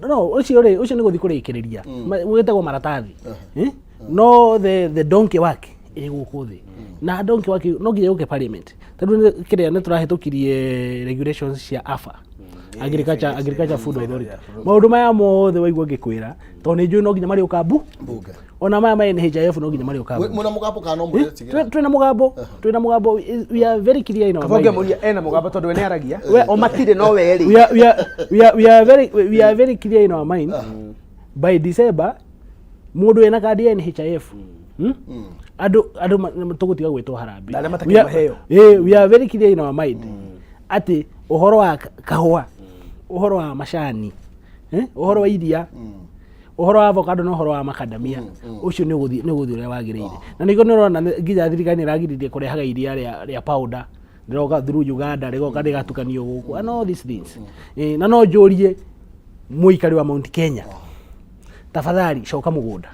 No ũcio rĩ, ũcio nĩ gũthiĩ kũrĩkĩrĩria. Wĩtagwo maratathi. Eh? No the donkey work ĩ gũkũ thĩ, na donkey work no nginya yũke parliament, tondũ kĩrĩa nĩ tũrahĩtũkirie regulations cia AFA, Agriculture Food Authority. Maũndũ maya mothe waigua ngĩkwĩra, tondũ nĩ njũĩ no nginya marĩũka bunge. Ona maya ma NHIF no nginya marĩũka bunge. Mwĩna mũgambo kana no mũretigĩra? Twĩna mũgambo, twĩna mũgambo. We are very clear in our Kabonge mind. mũria ena mũgambo tondũ we nĩ aragia o matirĩ no we rĩ. We are very clear in our mind. By December, mũndũ wĩna kandi ya NHIF, Andũ tũgũtiga gwĩtwo harambee. Na arĩa matakĩrĩ maheo. We are very clear in our mind atĩ ũhoro wa kahũa, ũhoro wa macani, ũhoro wa iria, ũhoro wa avocado na ũhoro wa makadamia, ũcio nĩ ũgũthiĩ ũrĩa wagĩrĩire. Na nĩguo nĩ ũrona nginya thirikari nĩ ĩragirĩrĩria kũrehaga iria rĩa powder, rĩroka through Uganda, rĩgoka rĩgatukanio gũkũ and all these things. Na no njũrie mũikari wa Mount Kenya, tafadhali coka mũgũnda,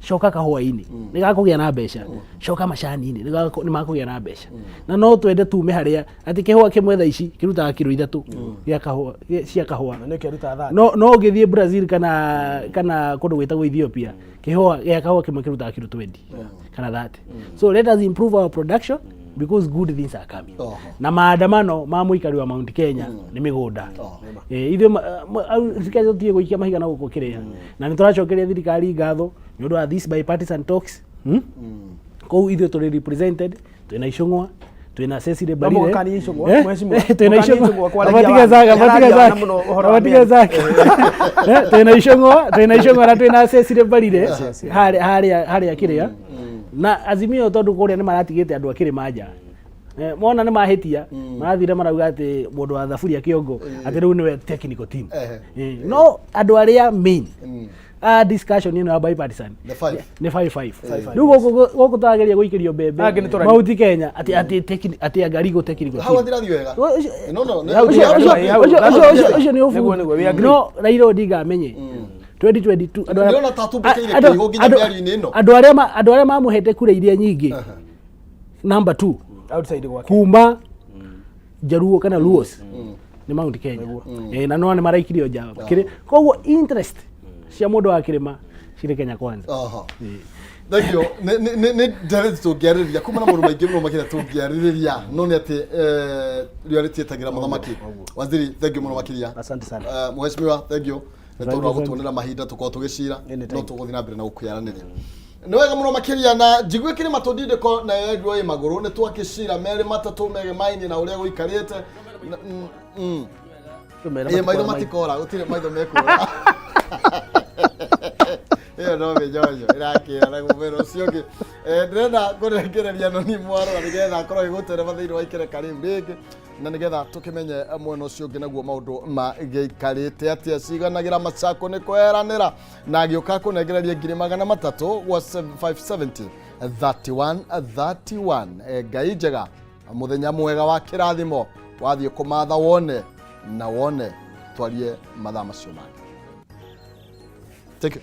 Coka kahũa-inĩ, nĩ gakũgĩa na mbeca. Coka macani-inĩ, nĩ makũgĩa na mbeca. Na no twende tume harĩa atĩ kĩhũa kĩmwe thaa ici kĩrutaga kiro 3 gĩa kahũa, cia kahũa. Na nĩkĩo arutaga 30. No ũngĩthiĩ Brazil kana kũndũ gwĩtagwo Ethiopia, kĩhũa gĩa kahũa kĩmwe kĩrutaga kiro 20 kana 30. So let us improve our production because good things are coming. Na maandamano ma mũikari wa Mount Kenya nĩ mĩgũnda. Ithuĩ tũtige gũikia mahiga na gũkũ kĩrĩa. Na nĩ tũracokeria thirikari ngatho nĩ ũndũ wa this bipartisan talks. Kũu ithuĩ tũrĩ represented, twĩna Icũng'wa, twĩna Cecily Mbarire. Mũgakania Icũng'wa, mheshimiwa. Twĩna Mũgakania Icũng'wa. Icũng'wa kwaragia Matige watho. Zaka, matige Nĩararia Zaka. mũno ũhoro wa Matige mĩario. Zaka. Twĩna Icũng'wa, twĩna Icũng'wa na twĩna Cecily Mbarire harĩa kĩrĩa. Na Azimio tondũ kũrĩa nĩ maratigĩte andũ a kĩrĩma nja. Mona nĩ mahĩtia, marathire marauga atĩ mũndũ wa thaburia kĩongo atĩ rĩu nĩwe technical team. No andũ arĩa main a discussion ĩno ya bipartisan The five. nĩ 5-5. Rĩu gũkũ tũrageria gũikĩrio mbembe Angĩ nĩ tũragi. Mount Kenya atĩ atĩ Angarigo technical Hau team. athirathiĩ wega. No, no, Hau, Ũcio nĩ Nĩguo, ũbundi. nĩguo, we agree. No Raila Odinga amenye 2022 andũ arĩa- Ndĩrona ta atumbĩkĩire kĩihũ nginya mĩario-inĩ ĩno. Andũ arĩa mamũhete kura iria nyingĩ number 2 Outside gwake. kuma Jaluo kana Luos nĩ Mount Kenya. Na no nĩ maraikirio nja. Koguo interest cia mũndũ wa kĩrĩma cirĩ Kenya Kwanza. Thank you. Nĩ ndereti tũngĩarĩrĩria kuma na maũndũ maingĩ mũno makĩria tũngĩarĩrĩria, no nĩ atĩ riũa rĩtiĩtagĩra mũthamaki. Waziri, thank you mũno makĩria. Asante sana. Mheshimiwa, thank you nĩ tondũ wa gũtuonera mahinda tũkorwo tũgĩcira, no tũgũthiĩ na mbere na gũkĩaranĩria. Nĩ wega mũno makĩria na njigue kĩrĩma tũndindĩko na yendio ĩ magũrũ nĩ twakĩcira merĩ matatũ megemainie na ũrĩa gũikarĩte. Maitho matikora, gũtirĩ maitho mekũra. Ĩyo no mĩnyonyo ĩrakĩra na mũmera ũcio ũngĩ. Ndĩrenda kũrengereria Noni Mwarora nĩgetha akorwo agĩgũtereba thĩinĩ wa ikereka rĩu rĩngĩ, na nĩgetha tũkĩmenye mwena ũcio ũngĩ naguo maũndũ magĩikarĩte atĩa. Ciganagĩra macako nĩ kweranĩra na agĩũka kũnengereria 300,000 gwa 570 31 31. Ngai njega, mũthenya mwega wa kĩrathimo, wathiĩ kũmatha wone na wone, twarie mathaa macio mangĩ. Take it.